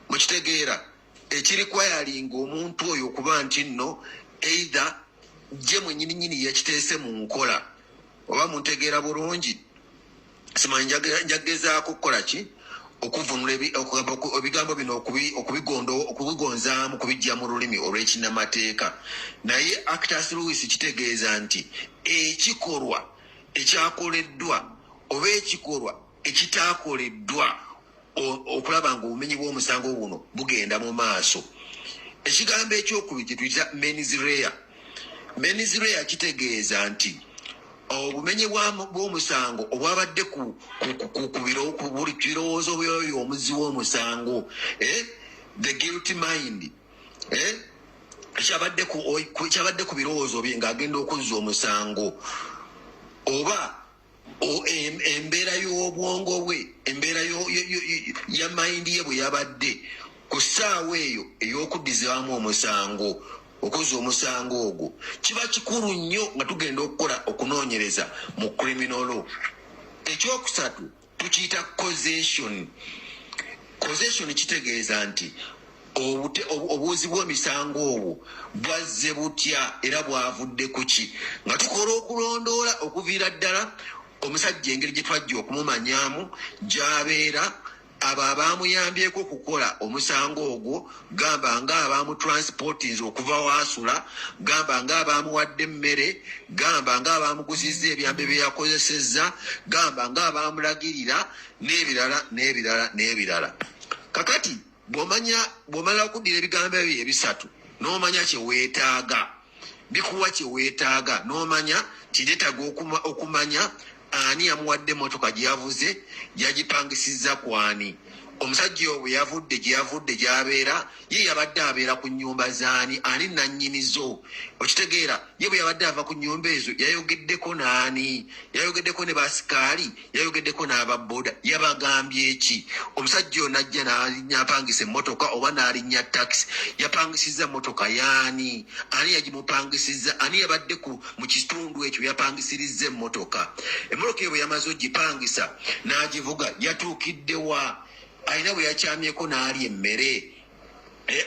mukitegeera, ekirequiringa omuntu oyo okuba nti nno either gye mwenyininyini yakiteese mu nkola, oba muntegeera bulungi. Simanyi, njagezaako kukola ki okuvunula ebigambo bino, okubigonzaamu, kubijja mu lulimi olw'ekinnamateeka. Naye actus reus kitegeeza nti ekikolwa ekyakoleddwa oba ekikolwa ekitaakoleddwa okulaba nga obumenyi bw'omusango buno bugenda mu maaso. Ekigambo ekyokubiri kyetuyita mens rea. Mens rea kitegeeza nti obumenyi bw'omusango obwabadde ku buli birowoozo byoyo omuzzi w'omusango, the guilty mind, ekyabadde ku birowoozo bye ng'agenda okuzza omusango, oba embeera y'obwongo bwe, embeera ya mind ye bwe yabadde ku ssaawa eyo ey'okuddizibwamu omusango, okuzza omusango ogwo. Kiba kikulu nnyo nga tugenda okukola okunoonyereza mu criminal law. Ekyokusatu Tukiyita causation. Causation kitegeeza nti obuuzi bw'emisango obwo bwazze butya era bwavudde ku ki, nga tukola okulondoola okuviira ddala omusajja engeri gye twajja okumumanyaamu, gy'abeera, abo abaamuyambyeko okukola omusango ogwo, gamba nga abaamutransportinze okuva waasula, gamba nga abaamuwadde emmere, gamba nga abaamuguzizza ebyambe bye yakozesezza, gamba nga abaamulagirira, n'ebirala n'ebirala n'ebirala. Kakati bw'omanya, bw'omala okuddira ebigambo ebyo ebisatu n'omanya kye weetaaga, bikuwa kye weetaaga, n'omanya kireetaaga okumanya ani yamuwadde emmotoka gye yavuze, yagipangisizza ku ani, omusajja oyo bwe yavudde gye yavudde gy'abeera, ye yabadde abeera ku nnyumba z'ani, ani nannyinizo? Okitegeera? Ye bwe yabadde ava ku nnyumba ezo yayogeddeko n'ani? Yayogeddeko ne basikaali? Yayogeddeko n'ababoda? Yabagambye ki? Omusajja oyo najja n'apangisa emmotoka oba n'alinnya takisi, yapangisizza mmotoka y'ani? Ani yagimupangisizza? Ani yabadde ku mu kitundu ekyo yapangisirizza emmotoka? Emmotoka eyo bwe yamaze ogipangisa n'agivuga, yatuukidde wa? Alina bwe yakyamyeko n'alya emmere?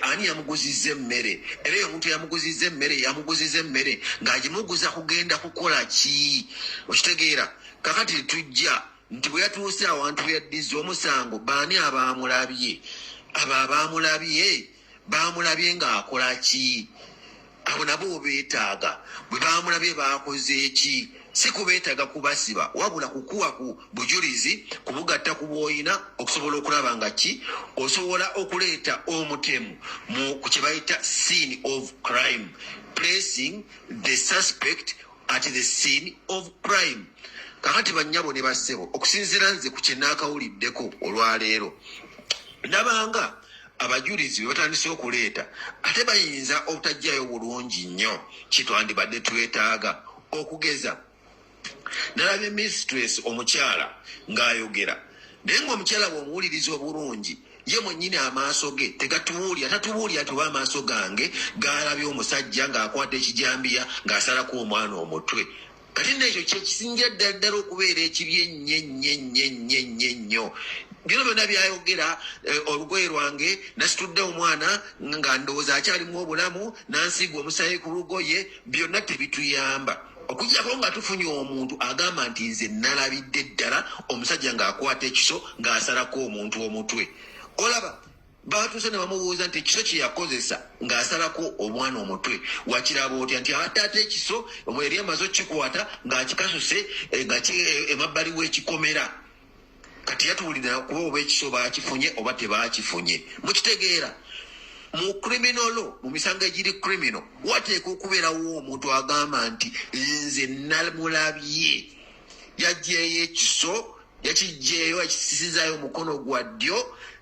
Ani yamuguzizza emmere? Era eyo omuntu yamuguzizza emmere, yamuguzizza emmere ng'agimuguza kugenda kukola ki? Okitegeera? Kakati tujja nti bwe yatuuse awantu bwe yaddiza omusango, baani abaamulabye? Abo abaamulabye baamulabye ng'akola ki? Abo nabo obeetaaga. Bwe baamulabye baakoze ki? Si kubeetaaga kubasiba, wabula kukuwa ku bujulizi, kubugatta ku bw'oyina, okusobola okulaba nga ki osobola okuleeta omutemu mu ku kye bayita scene of crime, placing the suspect at the scene of crime. Kakati bannyabo ne bassebo, okusinziira nze ku kye naakawuliddeko olwaleero, ndabanga abajulizi bwe batandise okuleeta ate bayinza obutajjayo bulungi nnyo kitwandibadde twetaaga. Okugeza, nalabye mistress omukyala ng'ayogera, naye ng'omukyala bw'omuwuliriza obulungi, ye mwennyini amaaso ge tegatubuulira, tatubuulira nti oba amaaso gange gaalabye omusajja ng'akwata ekijambiya ng'asalako omwana omutwe. Kati nno ekyo kyekisingira ddala ddala okubeera ekibi ennyo ennyo ennyo ennyo ennyo ennyo. Bino byonna byayogera, olugoye lwange nasitudde omwana nga ndowooza akyalimu obulamu, nansiiga omusaayi ku lugoye, byonna tebituyamba okuggyako nga tufunye omuntu agamba nti nze nalabidde ddala omusajja ng'akwata ekiso ng'asalako omuntu omutwe. Olaba batuuse ne bamubuuza nti ekiso kye yakozesa ng'asalako omwana omutwe wakiraba otya? Nti ate ate ekiso yali amaze okukikwata ng'akikasuse nga emabbali w'ekikomera. Kati yatuwulira kuba oba ekiso baakifunye oba tebaakifunye. Mukitegeera, mu criminal law, mu misango egiri criminal, wateeka okubeerawo omuntu agamba nti nze namulabye yaggyeyo ekiso, yakiggyeyo, yakisisizaayo omukono gwa ddyo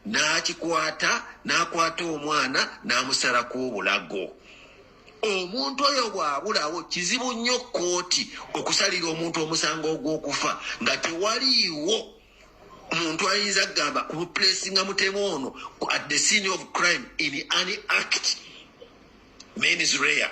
n'akikwata, n'akwata omwana n'amusalako obulago. Omuntu oyo bw'abulawo, kizibu nnyo kkooti okusalira omuntu omusango ogw'okufa nga tewaliiwo muntu ayinza kugamba kumuplacinga mutemu ono at the scene of crime in an act mens rea.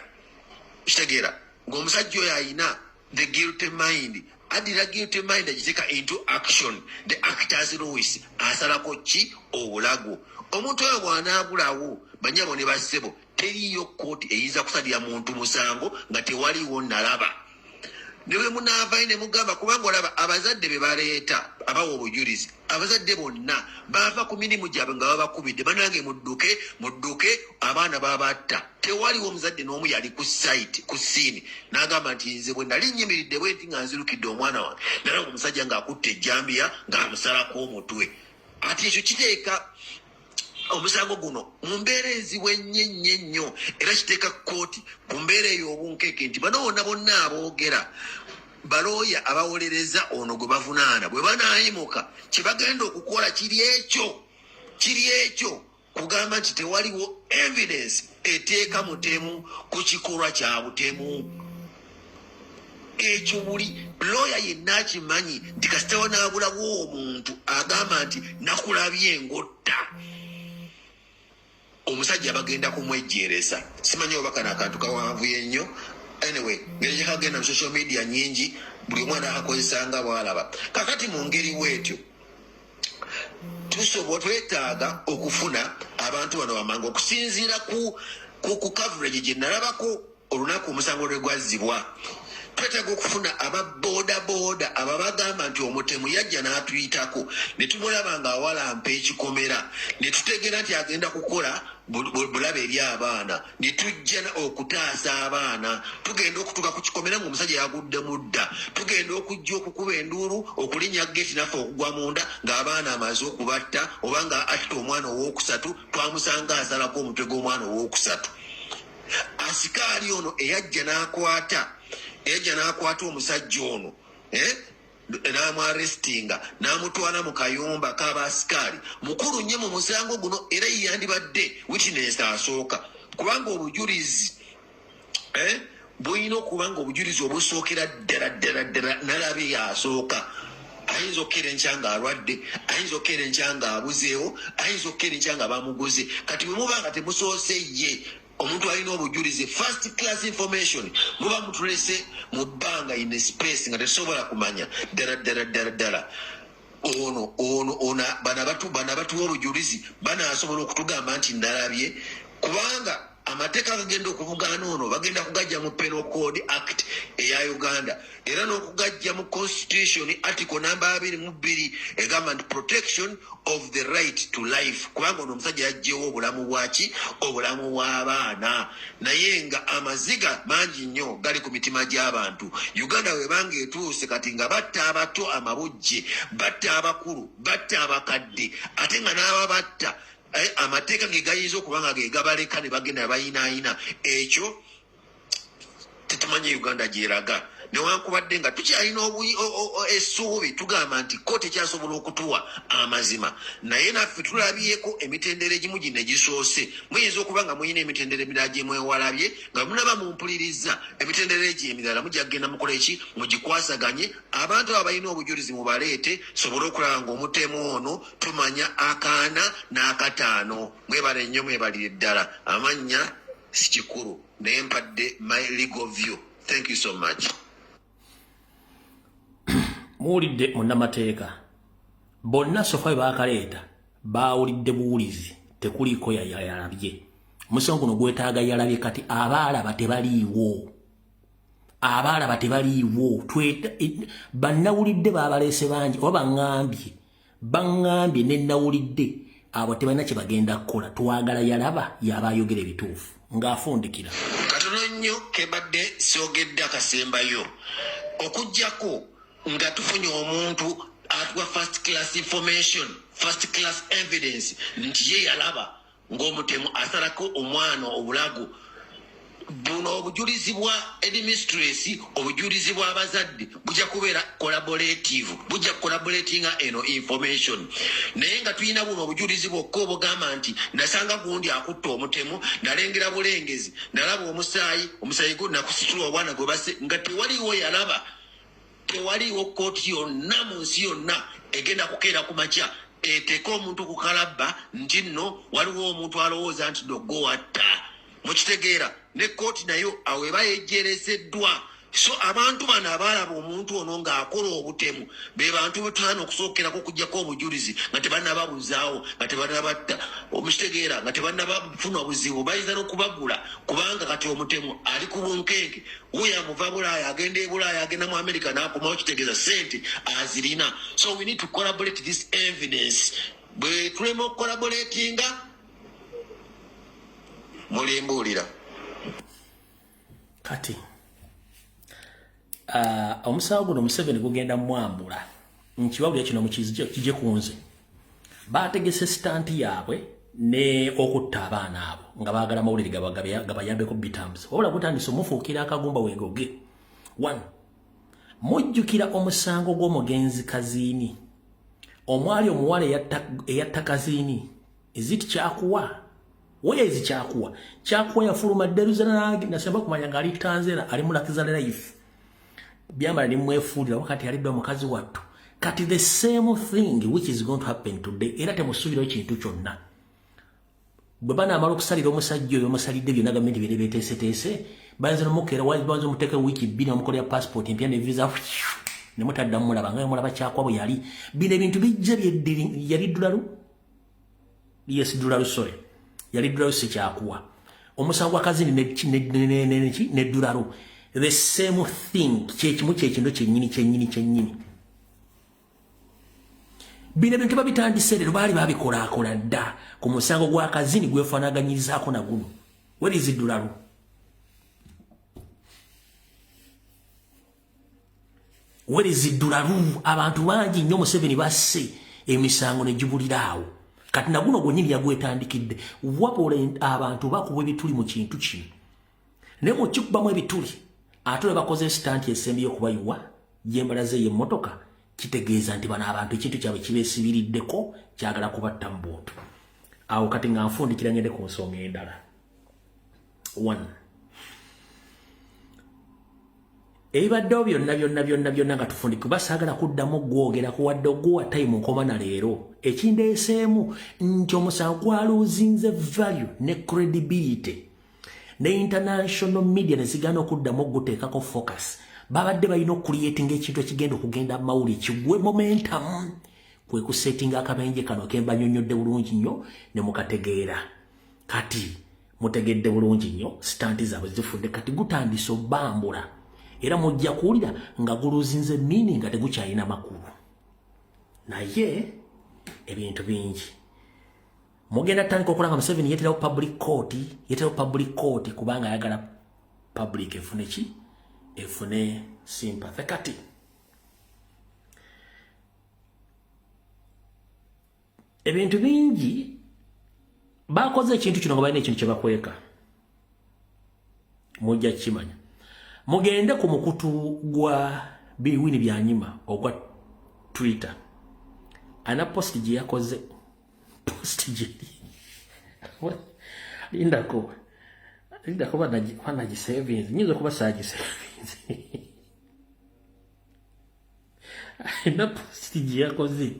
Kitegeera ng'omusajja oyo ayina the guilty mind, addira guilty mind agiteeka into action, the actus reus, asalako ki? Obulago. Omuntu oyo bw'anaabulawo, banyabo ne bassebo, teriiyo kkooti eyinza kusalira muntu musango nga tewaliiwo nalaba. Ne bwe munaavayo ne mugamba, kubanga olaba abazadde be baleeta abawa obujulizi, abazadde bonna baava ku mirimu gyabwe nga babakubidde, "Banange mudduke, mudduke, abaana babatta." Tewaliwo omuzadde n'omu yali ku site, ku scene, n'agamba nti nze bwe nali nnyimiridde bwe nti nga nzirukidde omwana wange, nalaba omusajja ng'akutte ejjambiya ng'amusalako omutwe. Ate ekyo kiteeka omusango guno mu mbeera enzibu ennyo ennyo ennyo, era kiteeka kkooti ku mbeera eyo obunkeeke nti bano bonna bonna aboogera, balooya abawolereza ono gwe bavunaana, bwe banaayimuka kye bagenda okukola kiri ekyo, kiri ekyo kugamba nti tewaliwo evidence eteeka mutemu ku kikolwa kya butemu ekyo. Buli looya yenna akimanyi nti kasita wanaabulawo omuntu agamba nti nakulabye ngotta omusajja, bagenda kumwejjeereza. Simanyi oba kano akantu kawanvuye nnyo. Anyway, ngeri gyekagenda mu social media nyingi, buli omwana akakozesa nga bwalaba. Kakati mu ngeri bwetyo Tusobola, twetaaga okufuna abantu bano bamanga okusinziira ku coverage gye nalabako olunaku omusango lwe gwazzibwa. Twetaaga okufuna aba boda boda abo abagamba nti omutemu yajja n'atuyitako ne tumulaba ng'awalampa ekikomera, ne tutegeera nti agenda kukola bulabe eri abaana, ne tujja okutaasa abaana. Tugenda okutuuka ku kikomera ng'omusajja yaguddemu dda. Tugenda okujja okukuba enduulu, okulinnya geti, naffe okugwa munda ng'abaana amaze okubatta, oba nga atta omwana owookusatu, twamusanga asalako omutwe gw'omwana owookusatu. Asikaali ono eyajja n'akwata omusajja ono, eh? N'amwaresitinga n'amutwala mu kayumba k'abasikaali, mukulu nnyo mu musango guno, era ye yandibadde witness asooka, kubanga obujulizi, eh? Bulina okuba nga obujulizi obusookera ddala ddala ddala nalabe yasooka. Ayinza okukeera enkya nga alwadde, ayinza okukeera enkya nga abuzeewo, ayinza okukeera enkya nga bamuguze. Kati bwe muba nga temusoose ye omuntu alina obujulizi, first class information, muba mutulese mu bbanga, in a space nga tetusobola kumanya ddala ddala ddala ddala ono bano abatuwa obujulizi banaasobola okutugamba nti nalabye, kubanga amateeka agagenda okuvugaana ono bagenda kugajja mu Penal Code Act eya Uganda, era n'okugajja mu Constitution, article namba 22, egamba nti protection of the right to life, kubanga ono omusajja yajjewo obulamu bwaki? Obulamu bw'abaana. Naye nga amaziga mangi nnyo gali ku mitima gy'abantu. Uganda webanga etuuse kati nga batta abato amabujje, batta abakulu, batta abakadde, ate nga n'ababatta, amateeka ge gayinza okuba nga ge gabaleka ne bagenda bayinaayina. Ekyo tetumanyi Uganda gyeraga, newankubadde nga tukyalina essuubi. Tugamba nti ko tekyasobola okutuwa amazima, naye naffe tulabyeko emitendera egimu gino egisoose. Muyinza okuba nga mulina emitendera emirala gye mwewalabye nga munaba mumpuliriza. Emitendera egyo emirala mujja kugenda mukola eki? Mugikwasaganye. Abantu abo balina obujulizi mubaleete, sobole okulaba nga omutemu ono tumanya akaana n'akataano. Mwebale nnyo, mwebalire ddala. Amannya si kikulu, naye mpadde my legal view. Thank you so much. Muwulidde munnamateeka. Bonna so far baakaleeta baawulidde buwulizi, tekuliiko yalabye. Omusango guno gwetaaga yalabye. Kati abaalaba tebaliiwo, abaalaba tebaliiwo. Bannawulidde baabaleese bangi, oba baŋŋambye nenawulidde, abo tebalina kye bagenda kukola. Twagala yalaba, yaba ayogera ebituufu ng'afundikira. Katono nnyo kebadde soogedde akasembayo, okuggyako nga tufunye omuntu atuwa first class information, first class evidence, nti ye yalaba ng'omutemu asalako omwana obulago. Buno obujulizi bwa headmistress, obujulizi bw'abazadde bujja kubeera collaborative, bujja collaboratinga eno information. Naye nga tulina buno obujulizi bwokka obugamba nti nasanga gundi akutta omutemu, nalengera bulengezi, nalaba omusaayi, omusaayi gu nakusitula obwana gwe base, nga tewaliwo yalaba, tewaliwo kooti yonna mu nsi yonna egenda kukeera ku makya eteeke omuntu ku kalabba nti nno waliwo omuntu alowooza nti nno gwe watta. Mukitegeera? Ne kooti nayo awo eba yejjerezeddwa. So abantu bano abaalaba omuntu ono ng'akola obutemu be bantu betulana okusookerako okugjako obujulizi nga tebannababuzaawo, nga tebannabatta. Omukitegeera? Nga tebannabafuna buzibu, bayinza n'okubagula, kubanga kati omutemu ali ku bunkenke. Wuyo amuva Bulaaya, agenda e Bulaaya, agenda mu America, n'akomawo, kitegeeza sente azirina. So we need to collaborate this evidence. Bwe tulema okucollaboratinga, mulimbuulira. Kati omusango guno Museveni gugenda mwambula. Nkibabulira kino, mukizije kijje ku nze. Bategese stunt yaabwe ne okutta abaana abo nga baagala mawulire gabayambeko bitambuza, wabula gutandise omufuukira akagumba weegoge. One, mujjukira omusango gw'omugenzi Kaziini, omwali omuwala eyatta Kaziini? Is it Kyakuwa? Wezi Kyakuwa, Kyakuwa yafuluma dderuzana, nasemba kumanya ng'ali Tanzania, ali mu luxury life, byamala nimwefuulira wakati aliddwa mukazi wattu. Kati the same thing which is going to happen today, era temusuubirayo kintu kyonna. Bwe banaamala okusalira omusajja oyo, omusalidde byonna gavumenti byere beteeseteese, bayinza nomukeera, bayinza omuteeka wiiki 2, bamukolera passport empya ne visa, ne mutaddamu mulaba nga mulaba Kyakwa bwe yali. Bino ebintu bijja byeddiri, yali ddulalu. Yes, Dulalu, sorry, yali Dulalu Sikyakuwa. Omusango gwa Kazini ne Dulalu, the same thing, kyekimu, kyekintu kyennyini kyennyini kyennyini. Bino ebintu babitandise leero, baali babikolaakola dda ku musango gwa Kazini gwefaanaganyizaako na guno. Where is Dulalu? Where is Dulalu? Abantu bangi nnyo Museveni basse emisango ne gibulira awo. Kati naguno gwennyini yagwetandikidde. Wabula abantu bakuba ebituli mu kintu kino, naye mukikubamu ebituli ate olwe bakoze stunt esembyeyo okubayiwa gyembalaze y'emmotoka, kitegeeza nti bano abantu ekintu kyabwe kibeesibiriddeko, kyagala kubatta mu buntu awo. Kati nga nfundikira, ngende ku nsonga endala. One, ebibaddewo byonna byonna byonna byonna nga tufundika, kuba saagala kuddamu gwogera kuwadde oguwa time nkoma na leero. Ekindeeseemu nti omusango gwaluuzinze value ne credibility ne international media ne zigaana okuddamu oguteekako focus. Babadde balina okucreatinga ekintu ekigenda okugenda mawuli kigwe momentum, kwe kusettinga akabenje kano kembanyonyodde bulungi nnyo ne mukategeera. Kati mutegedde bulungi nnyo stunt zaabwe zifudde. Kati gutandise obbambula, era mujja kuwulira nga guluzinze meaning, nga tegukyalina makulu. Naye ebintu bingi mugenda tandika okulanga. Museveni yeterawo public court, yeterawo public court kubanga ayagala public efune ki? Efune sympathy. Kati ebintu bingi bakoze ekintu kino nga balina ekintu kyebakweka, mujja kukimanya. Mugende ku mukutu gwa Biwini Byanyima ogwa Twitter, ana post gye yakoze, post gye lindako, lindako, banagisavinze, nyinza okuba saagisavinze. Alina post gye yakoze.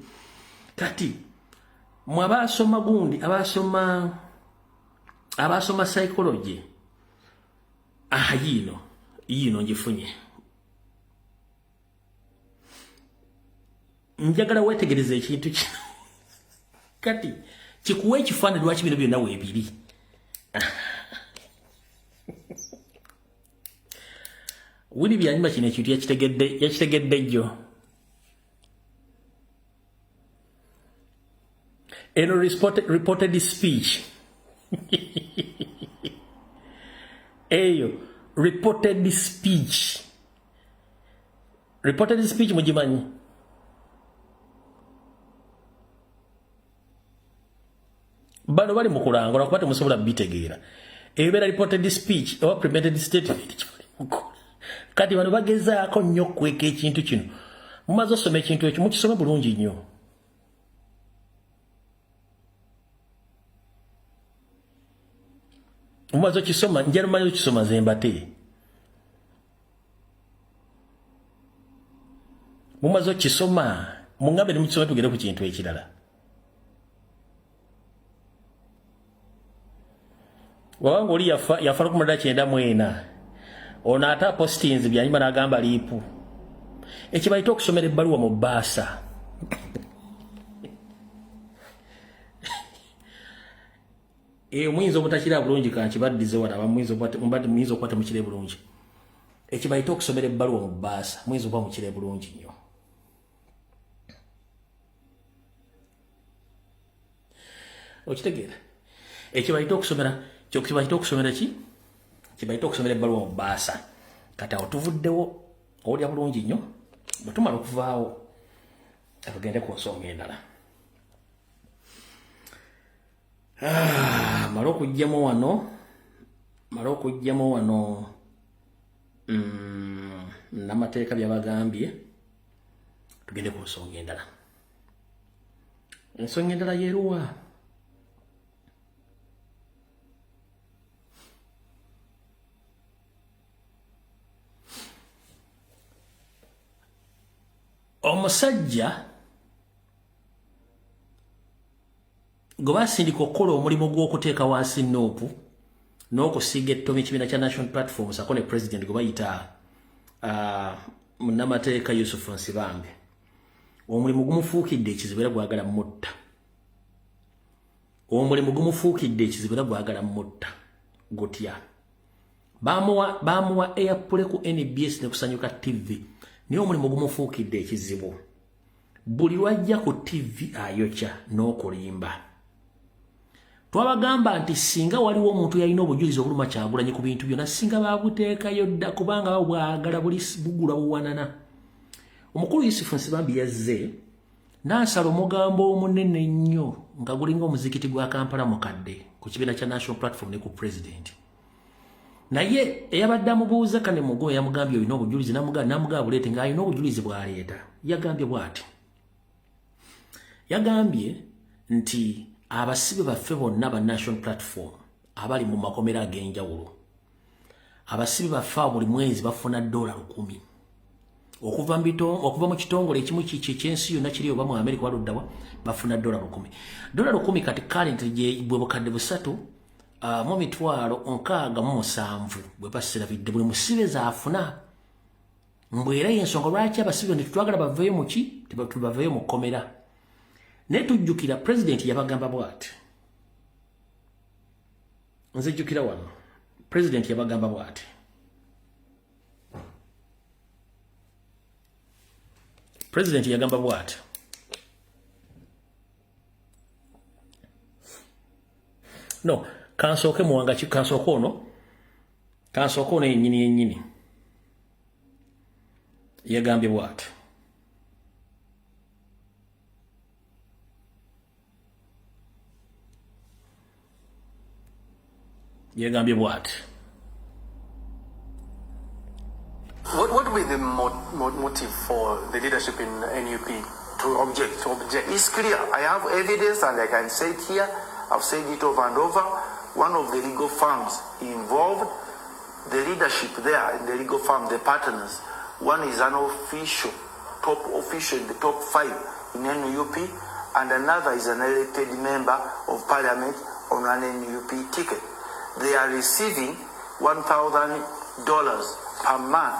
Kati mwe abasoma gundi, abasoma psychology, aha, yiino, yiino ngifunye. Njagala weetegereza ekintu kino, kati kikuwa ekifaananyi lwaki bino byonna weebiri. Wili Byanyima kino ekintu yakitegedde, yakitegedde jjo. Eno reported speech, eyo reported speech, reported speech mugimanyi? Bano bali mu kulanga lwakuba temusobola bitegeera. Ebeera reported speech oba premeditated statement kibali mukola. Kati bano bagezaako nnyo okukweka ekintu kino. Mumaze osoma ekintu ekyo, mukisome bulungi nnyo. Mumaze okisoma? Njala mumaze okisoma, nze mbate mumaze okisoma, muŋŋambe ne mukisoma, tugende ku kintu ekirala. Wabanga oli yafa, yafa 1994. Ono ate apostinzi Byanyima n'agamba liipu ekibayita okusomera ebbaluwa mu bbaasa. Muyinza obutakira bulungi, kankibaddize wano. Muyinza okuba temukire bulungi. Ekibayita okusomera ebbaluwa mu bbaasa, muyinza okuba mukire bulungi nnyo. Okitegeera ekibayita okusomera, kibayita okusomera ki? Kibayita okusomera ebbaluwa mu bbaasa. Kati awo tuvuddewo, owulira bulungi nnyo. Bwe tumala okuvaawo, tugende ku nsonga endala. Ah, male okuggyamu wano n'amateeka byabagambye, tugende ku nsonga endala. Ensonga endala yeruwa? Omusajja gwe basindika okukola omulimu gw'okuteeka wansi NUP n'okusiiga ettomi ekibiina kya National Platform sako ne president, gwe bayita munnamateeka Yusuf Nsibambe, omulimu gumufuukidde ekizibu era gwagala mutta. Omulimu gumufuukidde ekizibu era gwagala mutta gutya. Bamuwa airplay ku NBS ne Kusanyuka TV, naye omulimu gumufuukidde ekizibu. Buli lwajja ku TV ayokya n'okulimba. Twabagamba nti singa waliwo omuntu yalina obujulizi obuluma Kyagulanyi ku bintu byonna, singa babuteekayo dda, kubanga babwagala buli bugula buwanana. Omukulu Yusufu Nsibambi yazze n'asala omugambo omunene ennyo nga gulinga omuzikiti gwa Kampala mukadde ku kibiina kya National Platform ne ku President. Naye eyabadde amubuuza Kane Mugo yamugambye olina obujulizi, namugamba buleete, ng'alina obujulizi bw'aleeta. Yagambye bw'ati, yagambye nti abasibe baffe bonna ba National Platform abali mu makomera ag'enjawulo, abasibe baffe abo buli mwezi bafuna $1,000 okuva mu kitongole ekimu kiki ekyensi yonna kiri oba mu Amerika waluddawa, bafuna $1,000. $1,000 kati current bwe bukadde 367,000 bwe basirabidde buli musibe zaafuna. Mbwera y'ensonga lwaki abasibe tetwagala baveeyo mu ki, tebaveeyo mu kkomera. Naye tujjukira Pulezidenti yabagamba bw'ati, nzijjukira wano Pulezidenti yabagamba bw'ati, Pulezidenti yagamba bw'ati, no kansooke muwanga ki, kansooke ono, kansooke ono yennyini yennyini yagambye bw'ati. Yagambye bw'ati. What would be the motive for the leadership in NUP to object? To object. It's clear. I have evidence and I can say it here. I've said it over and over. One of the legal firms involved, the leadership there in the legal firm, the partners, one is an official, top official in the top 5 in NUP, and another is an elected member of parliament on an NUP ticket. They are receiving $1,000 per month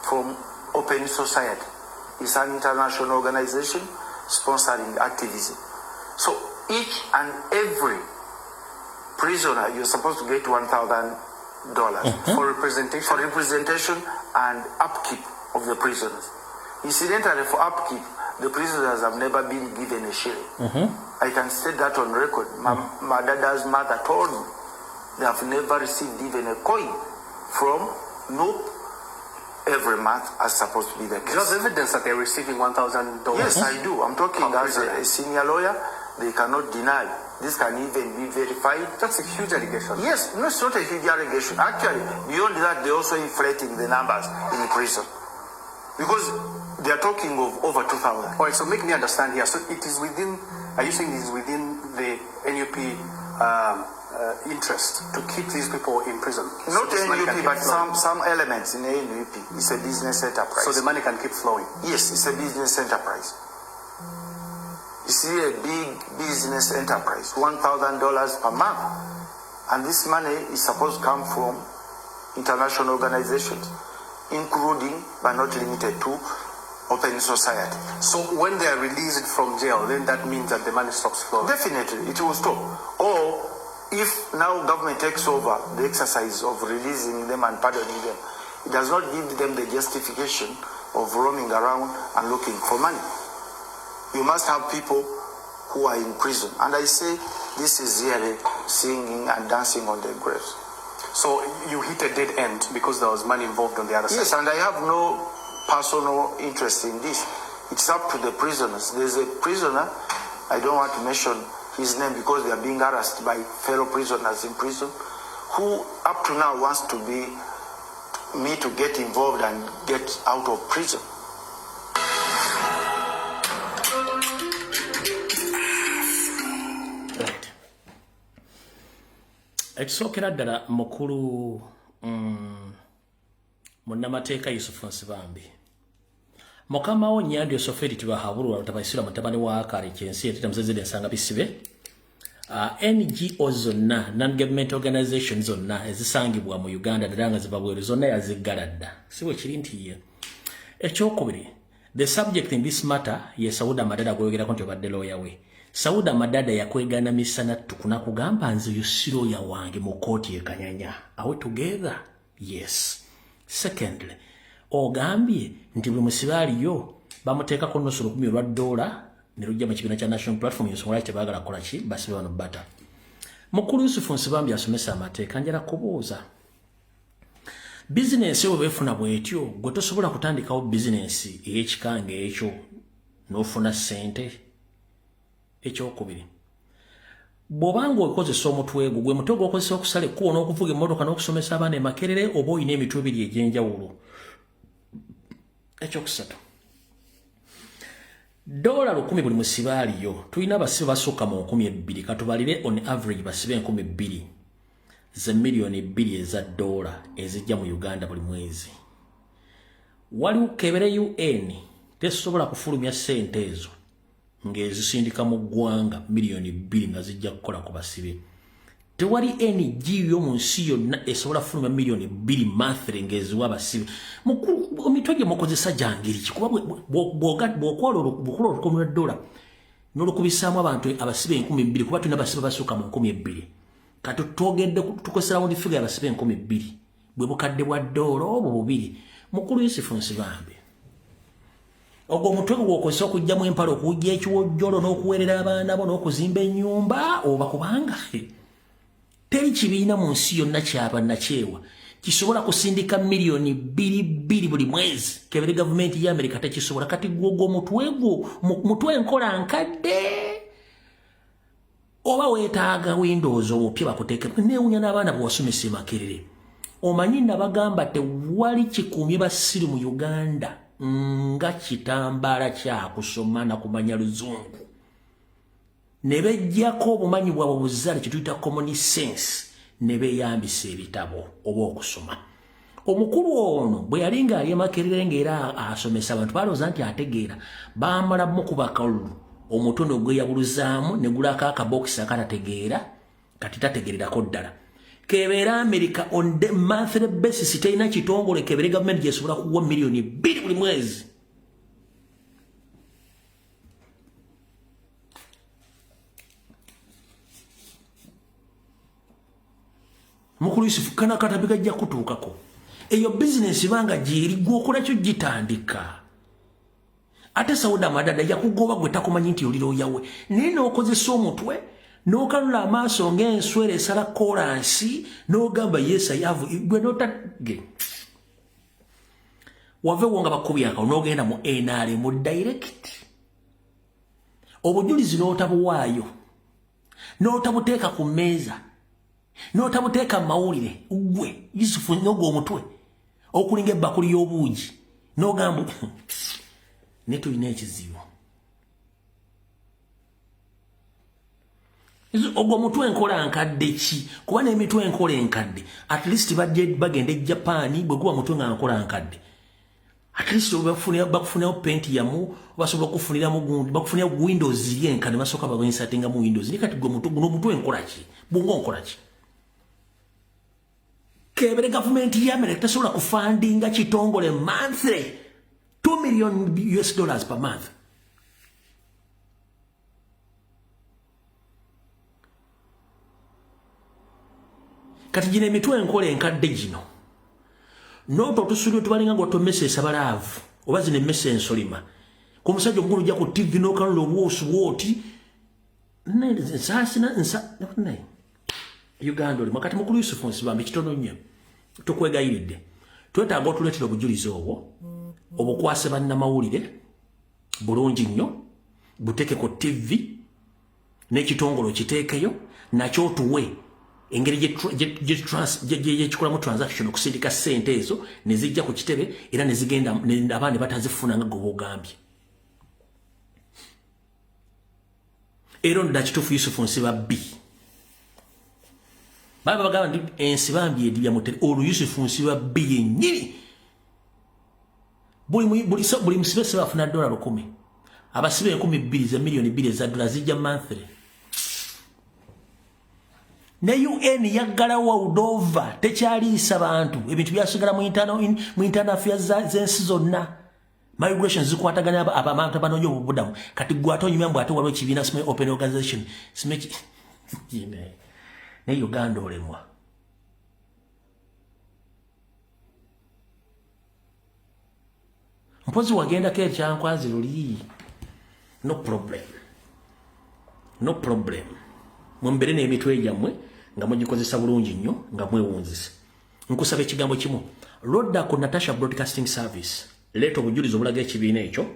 from Open Society. It's an international organization sponsoring activism. So each and every prisoner, you're supposed to get $1,000 for representation, for representation and upkeep of the prisoners. Incidentally, for upkeep, the prisoners have never been given a shilling. I can state that on record. My dad's mother told me they have never received even a coin from NUP every month, as supposed to be the case. Do you have evidence that they're receiving $1,000? Yes, I do. I'm talking as a senior lawyer. They cannot deny. This can even be verified. That's a huge allegation. Yes, no, it's not a huge allegation. Actually, beyond that, they're also inflating the numbers in prison. Because they are talking of over 2,000. All right, so make me understand here. So it is within, are you saying it is within the NUP interest to keep these people in prison? Not so NUP, but some elements in the NUP. It's a business enterprise. So the money can keep flowing? Yes, it's a business enterprise. You see, a big business enterprise, $1,000 per month. And this money is supposed to come from international organizations, including, but not limited to, Open Society. So when they are released from jail, then that means that the money stops flowing? Definitely, it will stop. Or if now government takes over the exercise of releasing them and pardoning them, it does not give them the justification of roaming around and looking for money. You must have people who are in prison. And I say this is really singing and dancing on their graves. So you hit a dead end because there was money involved on the other side? Yes, and I have no personal interest in this. It's up to the prisoners. There's a prisoner, I don't want to mention his name because they are being harassed by fellow prisoners in prison, who up to now wants to be me to get involved and get out of prison. Right. Ekisookera ddala, mukulu munnamateeka Yusufu Nsibambi, mukama wo Nyandi Yosoferi Tibahabulwa Rutabaisira, mutabani wa Akari kyensi etita muzezede ensanga bisibe, NGO zonna, non-government organization zonna ezisangibwa mu Uganda ddala nga ziva bweru zonna yaziggala dda, si bwe kiri nti ye? Ekyokubiri, the subject in this matter ye Sauda Madada gwoyogerako nti obadde lawyer we. Sauda Madada yakwegana misana tukuna kugamba nze yo si lawyer wange mu kooti e Kanyanya. Are we together? Yes. Secondly, ogambye nti buli musibe aliyo bamuteekako nusu lukumi olwa ddoola ne lujja mu kibiina kya National Platform, ensonga lwaki tebaagala kukola ki basibe bano bata. Mukulu Yusufu Nsibambi asomesa amateeka, njala kubuuza bizinensi eyo bwefuna bwetyo, gwe tosobola kutandikawo bizinensi ey'ekika ng'ekyo n'ofuna ssente? Ekyokubiri, bw'obanga okozesa omutwe gwo, gwe mutwe gw'okozesa okusala ekkubo n'okuvuga emmotoka n'okusomesa abaana e Makerere, oba olina emitwe ebiri egy'enjawulo? Ekyokusatu, $1,000 buli musibe aliyo. Tulina abasibe basukka mu 2,000, katubalire on average basibe 2,000, ze 2 million eza ddoola ezijja mu Uganda buli mwezi. Waliwo kebere UN tesobola kufulumya ssente ezo ng'ezisindika mu ggwanga 2 million nga zijja kukola ku basibe. Tewali NGO mu nsi yonna esobola kufulumya 2 million monthly ng'eziwa abasibe. Mukulu, emitwe gye mukozesa gyangeri ki? Kuba bw'okola $1,000 n'olukubisaamu abantu abasibe 2,000, kuba tulina abasibe basukka mu 2,000, kati twogedde tukozesa round figure, abasibe 2,000 bwe bukadde bwa ddoola obwo bubiri. Mukulu Yusufu Nsibambi, ogwo omutwe gwe gwokozesa okuggyamu empale, okujja ekiwojjolo n'okuweerera abaana bo n'okuzimba ennyumba, oba kubanga teri kibiina mu nsi yonna kyabannakyewa kisobola kusindika 2.2 million buli mwezi? Kebere gavumenti ya Amerika tekisobola. Kati gwogwo omutwe gwo mutwe enkola nkadde, oba weetaaga Windows omupya bakuteeke? Neewunya n'abaana bwe wasomesa e Makerere. Omanyi nabagamba tewali kikuumye basiru mu Uganda nga kitambaala kyakusoma nakumanya luzungu, ne bejjako obumanyi bwabwe buzaale kyetuyita common sense, ne beeyambisa ebitabo oba okusoma. Omukulu ono bwe yali ng'ali emakerere ng'era asomesa abantu, balowooza nti ategeera. Baamala mukuba kalulu, omutwe ne gweyabuluzaamu ne gulako akabokisi akatategeera. Kati tategererako ddala. Kebeera America on the monthly basis terina kitongole, kebere gavumenti gyesobola kuwa 2 million buli mwezi. Mukulu Yusufu, kana katabi gajja kutuukako. Eyo bizinensi banga gyeri, gwokola kyo gitandika. Ate Sauda Madada yakugoba gwe takumanyi nti oli looya we, naye n'okozesa omutwe n'okanula amaaso ng'enswera esala kolansi n'ogamba yes, I have. Gwe notage wavewo nga bakubye akawo n'ogenda mu NRM direct, obujulizi n'otabuwaayo, n'otabuteeka ku mmeeza, n'otabuteeka mu mawulire. Gwe Yusufu, n'ogwo omutwe okulinga ebbakuli y'obuugi n'ogamba ne tulina ekizibu. Ogwo mutwe enkola nkadde ki? Kuba n'emitwe enkola enkadde at least bagenda e Japan. Bwe guba mutwe nga nkola nkadde, at least bakufunirawo Pentium, basobola okufuniramu gundi, bakufunira Windows ziri enkadde, basooka bainsertingamu Windows. Naye kati gwe mutwe guno, omutwe enkola ki? Bunga onkola ki? Kebere gavumenti ya America tesobola kufundinga kitongole monthly 2 million US dollars per month. Kati gino emitwe enkola enkadde gino, noto otusulio tubalinga nga otomesa esabalaavu oba zino emmese ensolima ku musajja omukulu, ojja ku TV n'okanula obwosu bwoti nsaasina nsa naye Uganda olimu. Kati mukulu Yusufu Nsibambi, kitono nnyo tukwegayiridde, twetaaga otuleetera obujulizi obwo, obukwase bannamawulire bulungi nnyo, buteeke ku TV n'ekitongole okiteekeyo nakyo, otuwe engeri gyekikolamu transaction okusindika ssente ezo ne zijja ku kitebe era ne zigenda abaana ne batazifuna nga gwe bwogambye. Era ono dda kituufu Yusufu Nsibambi, baba bagamba nti Ensibambi edibya mutere, olwo Yusufu Nsibambi yennyini. Buli musibe sibe afuna $1,000, abasibe 2,000 ze 2 million eza dola zijja monthly. Ne UN yaggalawo Moldova, tekyaliisa bantu, ebintu byasigala mu internal affairs z'ensi zonna. Migration zikwatagana abantu abanoonya obubudamu. Kati gwe ate onyumya mbu ate waliwo ekibiina simanyi open organization simanyi naye Uganda olemwa. Mpozi wagendako ekyankwanzi luli. No problem. No problem. Mwembere n'emitwe gyammwe nga mugikozesa bulungi nnyo nga mwewunzise. Nkusaba ekigambo kimu. Lodda ku Natasha Broadcasting Service. Leeta obujulizi obulaga ekibiina ekyo.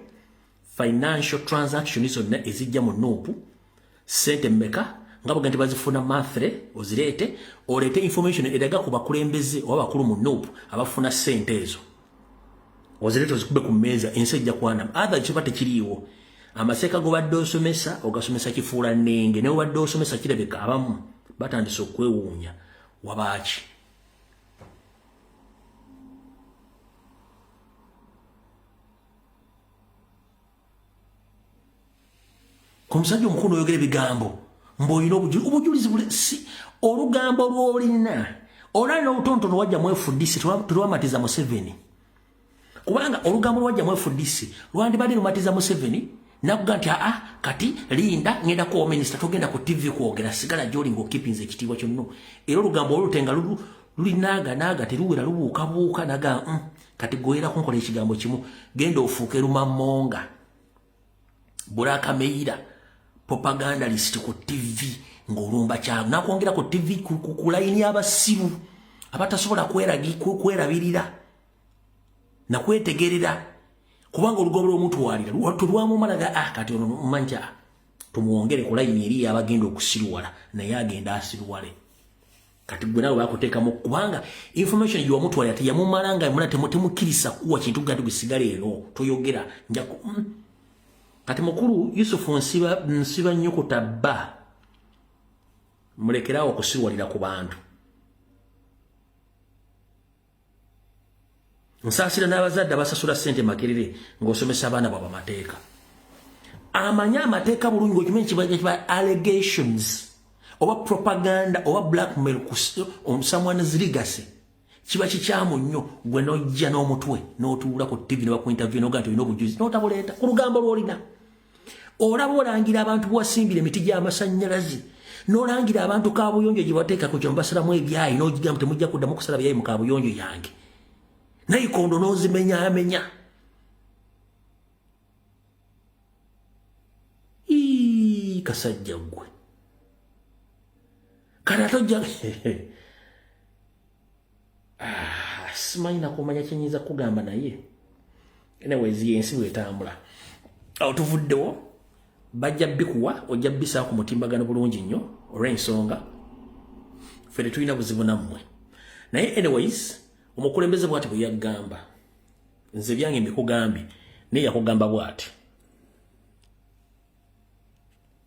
Financial transaction zonna ezijja mu NUP. Ssente mmeka nga bwe nti bazifuna monthly ozireete, oleete information eraga ku bakulembeze oba bakulu mu NUP abafuna ssente ezo. Ozireete ozikube ku mmeeza ensi ejja kwanama. Other kiba tekiriiwo. Amaseeka gobadde osomesa ogasomesa kifuula nnenge naye obadde osomesa kirabika abamu batandise okwewuunya wabaaki. Ku musajja omukulu oyogera ebigambo mbw'olina obujulizi buli si olugambo lw'olina olali n'obutonotono wajja mu FDC telwamatiza Museveni. Kubanga olugambo lwajja mu FDC lwandibadde lumatiza Museveni nakuga nti aa kati linda ngenda kuwa minisita togenda ku TV kwogera sigala gy'oli ng'okipinza ekitiibwa kyonno. Era olugambo olutenga luli naaga naaga teruwera lubuukabuuka naga kati goyera kunkola ekigambo kimu genda ofuuke lumammonga Buraka Meira propaganda list ku TV ng'olumba kyago nakwongera ku TV ku layini y'abasiru abatasobola kwerabirira nakwetegerera kubanga olugobo lw'omutwalira tulwamumalaga kati ono manja tumwongere ku layini eri abagenda okusiruwala naye agenda asiruwale. Kati gwe nawe bakuteekamu kubanga information gy'wamutwalira teyamumala nga mula temukkiriza kuwa kintu gati gusigale eno toyogera nja Kati mukulu Yusufu nsiba nnyukuta bba mulekeraawo okusiruwalira ku bantu. Nsaasira n'abazadde abasasula ssente Makerere ng'osomesa abaana bwabwe amateeka. Amanyi amateeka bulungi ng'okimanyi kiba allegations oba propaganda oba blackmail on someone's legacy. Kiba kikyamu nnyo gwe n'ojja n'omutwe n'otuula ku TV ne bakuinterview n'ogaa nti olina obujulizi n'otabuleeta ku lugambo lw'olina. Olaba olangira abantu bwewasimbira emiti gy'amasannyalaze n'olangira abantu kaabuyonjo gye bateeka ku kyomu basalamu ebyayi n'ogigamba temujja kuddamu kusala byayi mu kaabuyonjo yange. Nayikondo n'ozimenyaamenya. Ii kasajja ggwe. Kati ate ojja simanyi nakumanya kyenyinza kugamba naye anyways yensi bwetambula. Awo tuvuddewo bajja bikuwa ojja bisaako ku mutimbagano bulungi nnyo olw'ensonga ffe tetulina buzibu nammwe. Naye anyways omukulembeze bw'ati bwe yaggamba nze byange mbikugambye naye yakugamba bw'ati.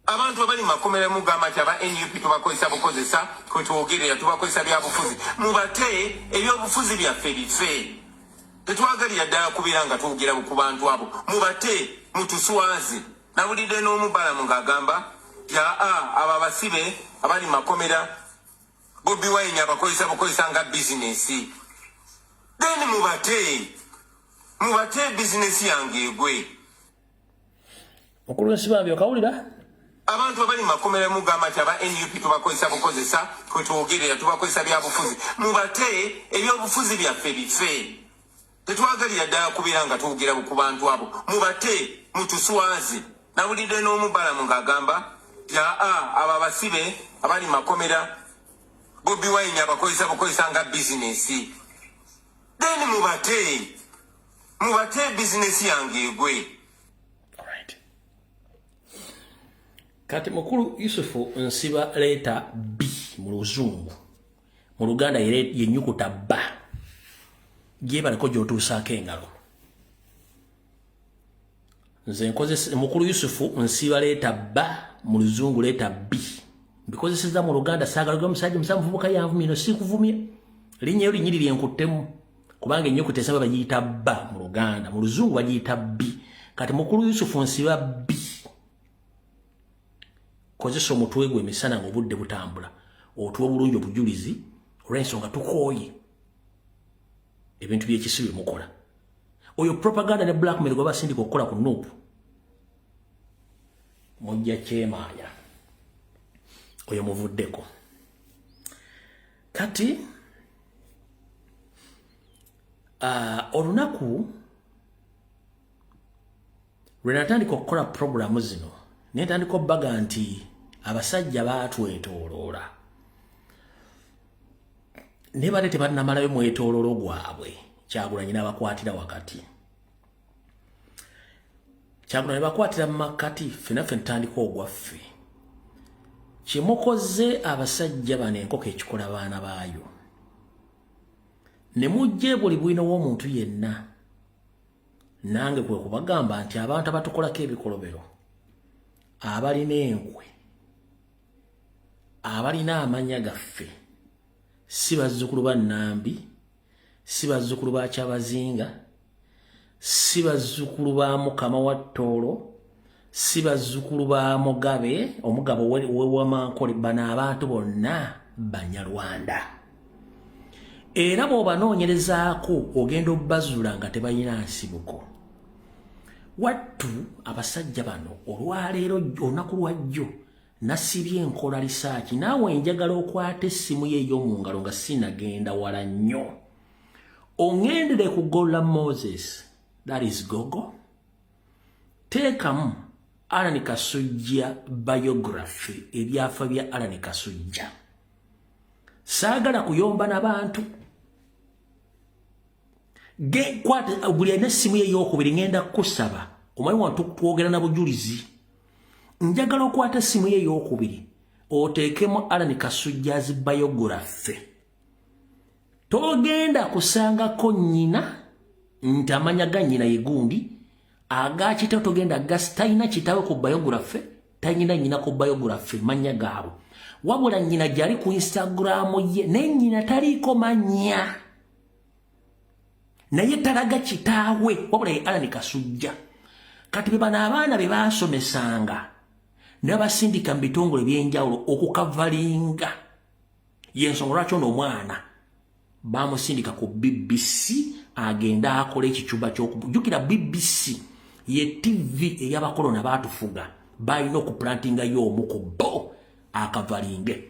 Abantu abali makomera mugamba nti aba NUP tubakozesa bukozesa kwetwogerera tubakozesa byabufuzi. Mubate ebyobufuzi byaffe bife. Tetwagalira ddala kubeera nga twogera ku bantu abo. Mubate mutuswaze. Nawulidde n'omubalamu ng'agamba abo abasibe abali makomera Bobi Wine abakozesa bukozesa nga bizinesi. Then mubate bizinesi yange egwe. Mukulu Nsibambi okawulira? Abantu abali makomera mugamba nti aba NUP tubakozesa bukozesa kwetwogerera tubakozesa byabufuzi. Mubate ebyobufuzi byaffe bife. Tetwagalira ddala kubeera nga twogera ku bantu abo. Mubate mutuswaze. Nawulidde n'omubalamu ng'agamba abo abasibe abali makomera Bobi Wine abakozesa bukozesa nga bizinesi. Then mubate bizinesi yange egwe. Kati mukulu Yusufu nsiba leeta B mu luzungu. Mu Luganda yennyukuta B. Gyebaleko gy'otuusaako engalo. Nze nkozesa mukulu Yusufu nsiba leeta B mu luzungu leeta B. Mbikozesezza mu Luganda saagala gwe musajja muvubuka yanvumye no sikuvumye. Linnya linyiri lye nkuttemu kubanga ennyukuta esaba bagiyita B mu Luganda, mu luzungu bagiyita B. Kati mukulu Yusufu nsiba B. Kozesa omutwe gwe emisana ng'obudde butambula otuwa obulungi obujulizi olw'ensonga tukooye ebintu by'ekisiru bye mukola. Oyo propaganda ne blackmail gwe basindika okukola ku NUP, mujja kyemaanya. Oyo muvuddeko. Kati olunaku lwe natandika okukola puroguramu zino, nentandika obbaga nti abasajja baatwetooloola, naye bate tebannamalayo mwetooloolo gwabwe. Kyagulanyi n'abakwatira wakati, Kyagulanyi bakwatira mu makkati, ffena ffe ntandika ogwaffe. Kyemukoze abasajja bano, enkoko ekikola baana baayo, ne mujja buli bwino w'omuntu yenna. Nange kwe kubagamba nti abantu abatukolako ebikolobero, abalina enkwe, abalina amanya gaffe, si bazzukulu ba Nnambi, si bazzukulu ba Kyabazinga, si bazzukulu ba Mukama wa Tooro, si bazzukulu ba Mugabe, omugabo wewamankole. Bano abantu bonna Banyarwanda, era bw'obanoonyerezaako ogenda obbazula nga tebalina nsibuko. Wattu abasajja bano olwaleero, olunaku lwajjo, nasibye enkola research. Naawe njagala okwata essimu ye ey'omu ngalo nga sinagenda wala nnyo, oŋŋendere ku Gola Moses, that is Gogo, teekamu Alan Kasujja biography, ebyafa bya Alan Kasujja. Saagala kuyomba n'abantu. Kwata buli alina essimu ye eyokubiri, ŋŋenda kukusaba, omanyi wantu twogera na bujulizi. Njagala okwata essimu ye eyokubiri, oteekemu Alan Kasujja's biography. Togenda kusangako nnyina nti amanya ga nnyina ye gundi aga kitawe. Togenda gas, talina kitawe ku biography, talina nnyina ku biography, manya gaabwe. Wabula nnyina gyali ku Instagram ye, naye nnyina taliiko mannya, naye talaga kitaawe, wabula ye Alan Kasujja. Kati be bano abaana be baasomesanga ne babasindika mu bitongole ebyenjawulo okukavalinga. Yensonga lwaki ono omwana bamusindika ku BBC agende akola ekicuba kyokujjukira. BBC ye TV ey'abakolona baatufuga, balina okuplantingayo omu ku bo akavalinge.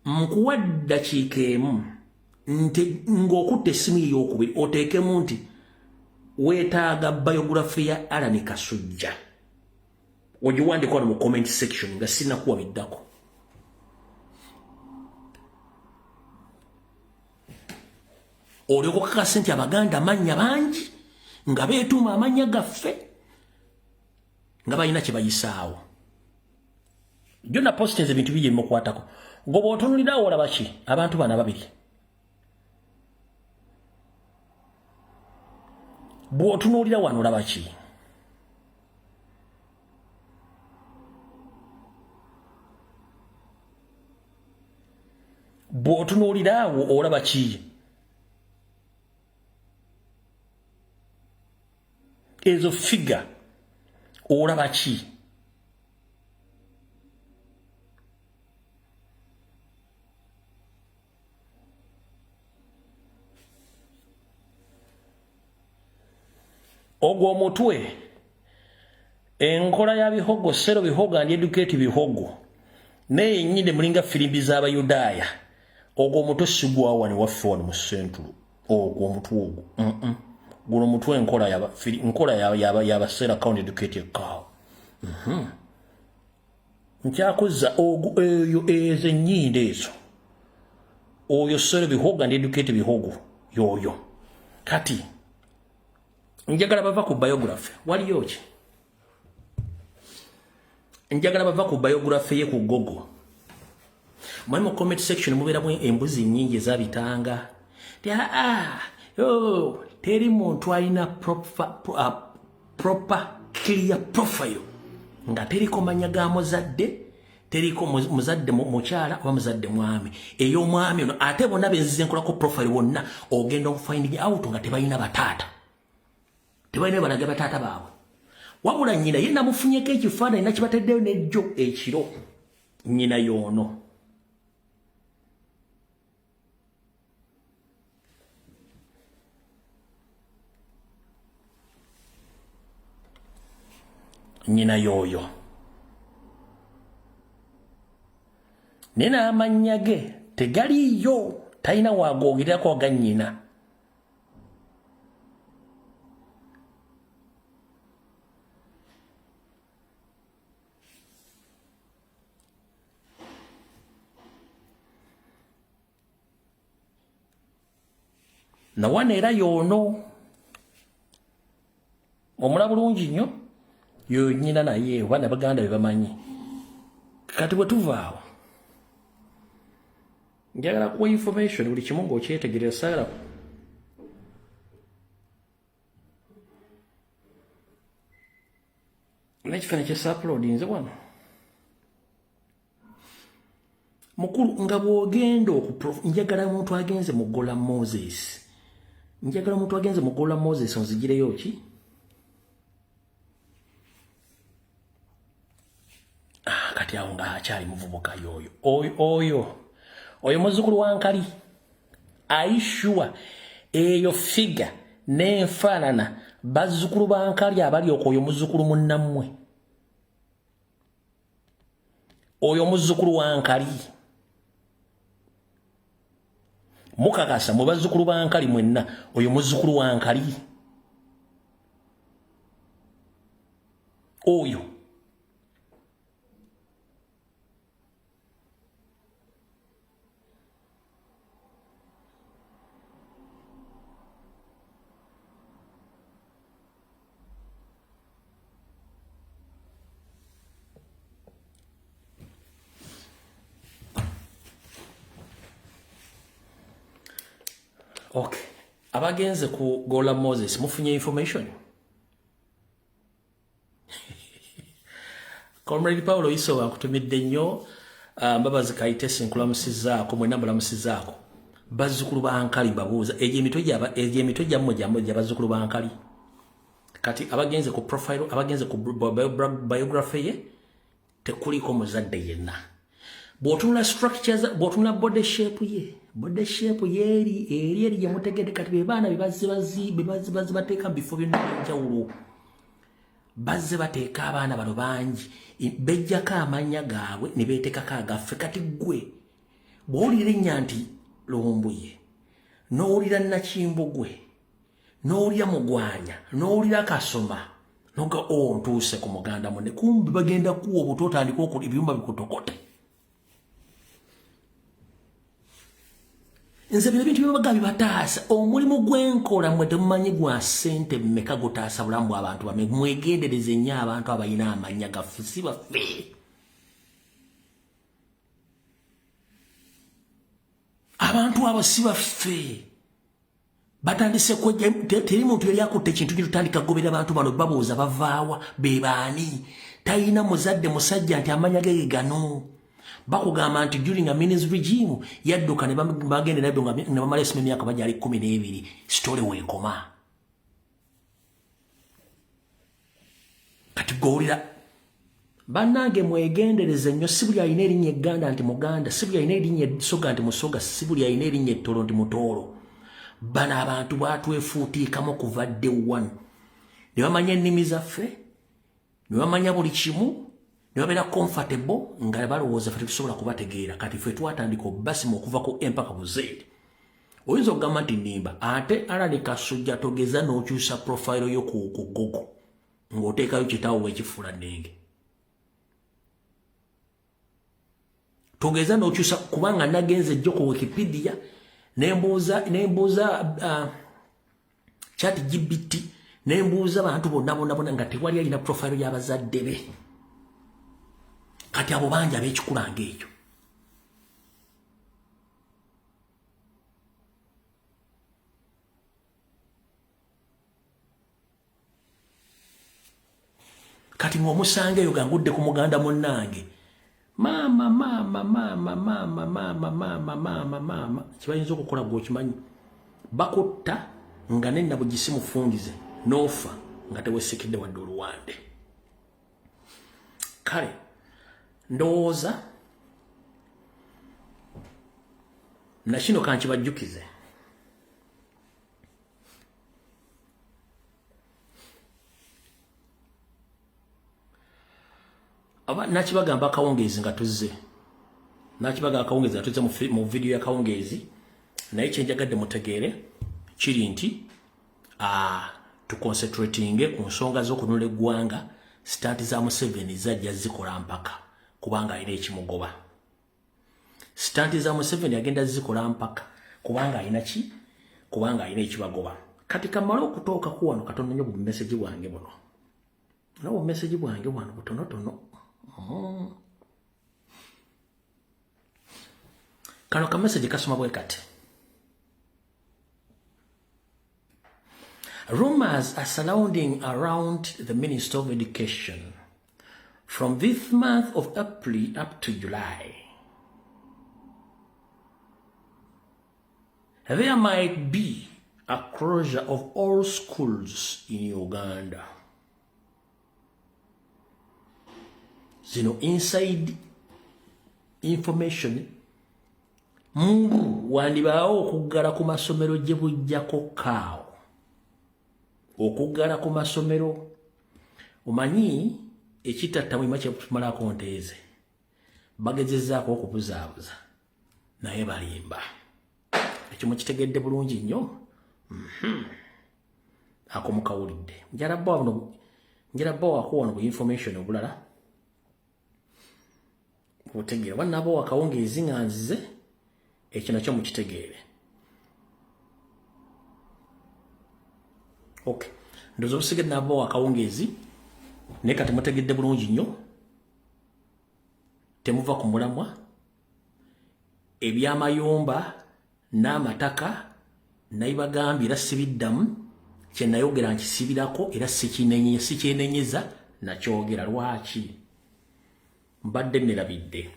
Nkuwa ddakiika emu nti ng'okutta essimu ye eyokubiri, oteekemu nti weetaaga biography ya Alan Kasujja, ogiwandika wano mu comment section nga sinakuwa biddako. Olyoka okakasa nti Abaganda mannya bangi nga beetuuma amannya gaffe nga balina kye bayisaawo. Jona postinze ebintu bingi ebimukwatako. Goba otunulirawo, olaba ki? Abantu bano ababiri bw'otunuulira wano, olaba ki? Bw'otunuulira awo, olaba ki? Ezo figure, olaba ki? Ogwo omutwe, enkola ya Bihogo, Sero Bihogo and Educate Bihogo, naye yennyini mulinga firimbi z'Abayudaaya. Ogwo omutwe sigwawani waffe wano mu Central. Ogwo omutwe ogwo, Guno omutwe enkola y'abaseera count educate cow. Nkyakuzza eyo, ezo ennyindo ezo, oyo Sero Bihogo and Educate Bihogo yoyo. Kati njagala bava ku biography, waliyo ki? Njagala bava ku biography ye ku Gogo. Mwe mu comment section mubeeramu embuzi nnyingi ezabitanga ti aa, oh, teri muntu alina proper clear profile nga teriko manya ga muzadde, teriko muzadde mukyala oba muzadde mwami. Ey'omwami ono ate bonna benzize nkolako profile bonna, ogenda okufinding out nga tebalina bataata, tebalina balaga bataata baabwe. Wabula nnyina ye namufunyeko ekifaananyi, nakibateddeyo nejjo ekiro. Nnyina y'ono. Nnyina y'oyo. Naye n'amannya ge tegaliiyo, talina waagoogererako aga nnyina. Nawana era y'ono omula bulungi nnyo yo nnyina, naye oba nabaganda be bamanyi. Kati bwe tuvaawo, njagala kuwa information buli kimu ng'okyetegerera. Saagala n'ekifaananyi kye sauploadinze wano. Mukulu, nga bw'ogenda njagala omuntu agenze mu Gola Moses, njagala omuntu agenze mu Gola Moses onzigireyo ki. Ah, kati awo nga akyali muvubuka yoyo oyo oyo oyo muzzukulu wa Nkali. Aishuwa eyo figure n'enfaanana, bazzukulu ba Nkali abali okwo, oyo muzzukulu munnammwe, oyo muzzukulu wa Nkali. Mukakasa mwe bazzukulu ba Nkali mwenna, oyo muzzukulu wa Nkali oyo? Okay, abagenze ku Gola Moses mufunye information. Comrade Paulo Iso, nkutumidde nnyo. Mbabazi Kaitesi, nkulamusizaako. Mwenna mulamusizaako. Bazzukulu ba Nkali, mbabuuza, egyo emitwe gyammwe gyammwe gya bazzukulu ba Nkali? Kati abagenze ku profile, abagenze ku biography ye, tekuliko muzadde yenna. Bw'otunula structures, bw'otunula body shape ye, body shape yeeri eri eri gyemutegedde. Kati be baana bebazze bazzi bateeka mu bifo byonna ebyenjawulo. Bazze bateeka abaana bano bangi, bejjako amannya gaabwe ne beetekako agaffe. Kati ggwe bw'owulira erinnya nti Lumbuye, n'owulira Nakimbugwe, n'owulira Mugwanya, n'owulira Kasoma, noga o oh, ntuuse ku muganda munne. Kumbi bagenda kuwa obuto, otandika okuli ebyumba bikutokote. Nze bino ebintu byebaga bibataasa. Omulimu gwenkola mwe temumanyi gwa ssente mmeka, gutaasa bulamu bw'abantu bame. Mwegendereze nnyo abantu abalina amannya gaffe, si baffe. Abantu abo si baffe. Batandise kwejja, teri muntu yali akutte ekintu kitutandika kugoberera abantu bano, babuuza bavaawa, be baani? Talina muzadde musajja nti amanya ge gano. Bakugamba nti during Amin's regime yadduka ne bagenda nabyo ne bamala esoma emyaka bagyali 12. Story weekoma. Kati gowulira, bannange, mwegendereze nnyo. Si buli alina erinnya egganda nti muganda, si buli alina erinnya esoga nti musoga, si buli alina erinnya ettolo nti mutoolo. Bano abantu batwefuutiikamu kuva day one, ne bamanya ennimi zaffe, ne bamanya buli kimu, ne babeera comfortable nga balowooza ffe tetusobola kubategeera. Kati ffe twatandika obasima okuva ku empaka buzeedi. Oyinza okugamba nti nimba, ate Alani Kasujja, togeza n'okyusa profile yo ku Google ng'oteekayo kitaawo w'ekifuula nnenge. Togeza n'okyusa, kubanga nagenze ejjo ku Wikipedia nembuuza Chat GPT, nembuuza bantu bonna bonna bonna nga tewali alina profile y'abazadde be. Kati abo bangi ab'ekikula ng'ekyo. Kati ng'omusanga eyo gangudde ku muganda munnange, maama maama maama maama maama maama maama maama, kibayinza okukola gwe okimanyi, bakutta nga nenabugisi mufungize n'ofa nga tewesikidde wadde oluwande. Kale ndowooza nakino kankibajjukize. Nakibagamba akawungeezi nga tuzze, nakibaga akawungeezi nga tuzze mu vidiyo y'akawungeezi. Naye kyenjagadde mutegeere kiri nti tuconcentratinge ku nsonga z'okunula eggwanga. Stunt za Museveni zajja zikola mpaka, kubanga alina ekimugoba. Stunt za Museveni agenda zikola mpaka, kubanga alina ki? Kubanga alina ekibagoba. Kati kamale okutuukaku wano katono nnyo, bu message bwange buno, nobu message bwange bwano butonotono. Kano ka message kasoma bwe kati: "Rumors are surrounding around the Minister of Education from this month of April up to July. There might be a closure of all schools in Uganda." Zino inside information. Mbu wandibaawo okuggala ku masomero gye bujjako kaawo, okuggala ku masomero. Omanyi ekitatta mwima kyetumalako nteeze, bagezezzaako okubuzaabuza, naye balimba. Ekyo mukitegedde bulungi nnyo. Ako mukawulidde. Njala bba wano bu information obulala butegeera oba nabo wakawungeezi nga nzize, ekyo nakyo mukitegeere. Okay, ndowooza obusigadde nabo wakawungeezi, naye kati mutegedde bulungi nnyo, temuva ku mulamwa. Ebyamayumba n'amataka nabibagambye era sibiddamu. Kyenayogera nkisibirako era sikyenenyeza, nakyogera. Lwaki mbadde nerabidde?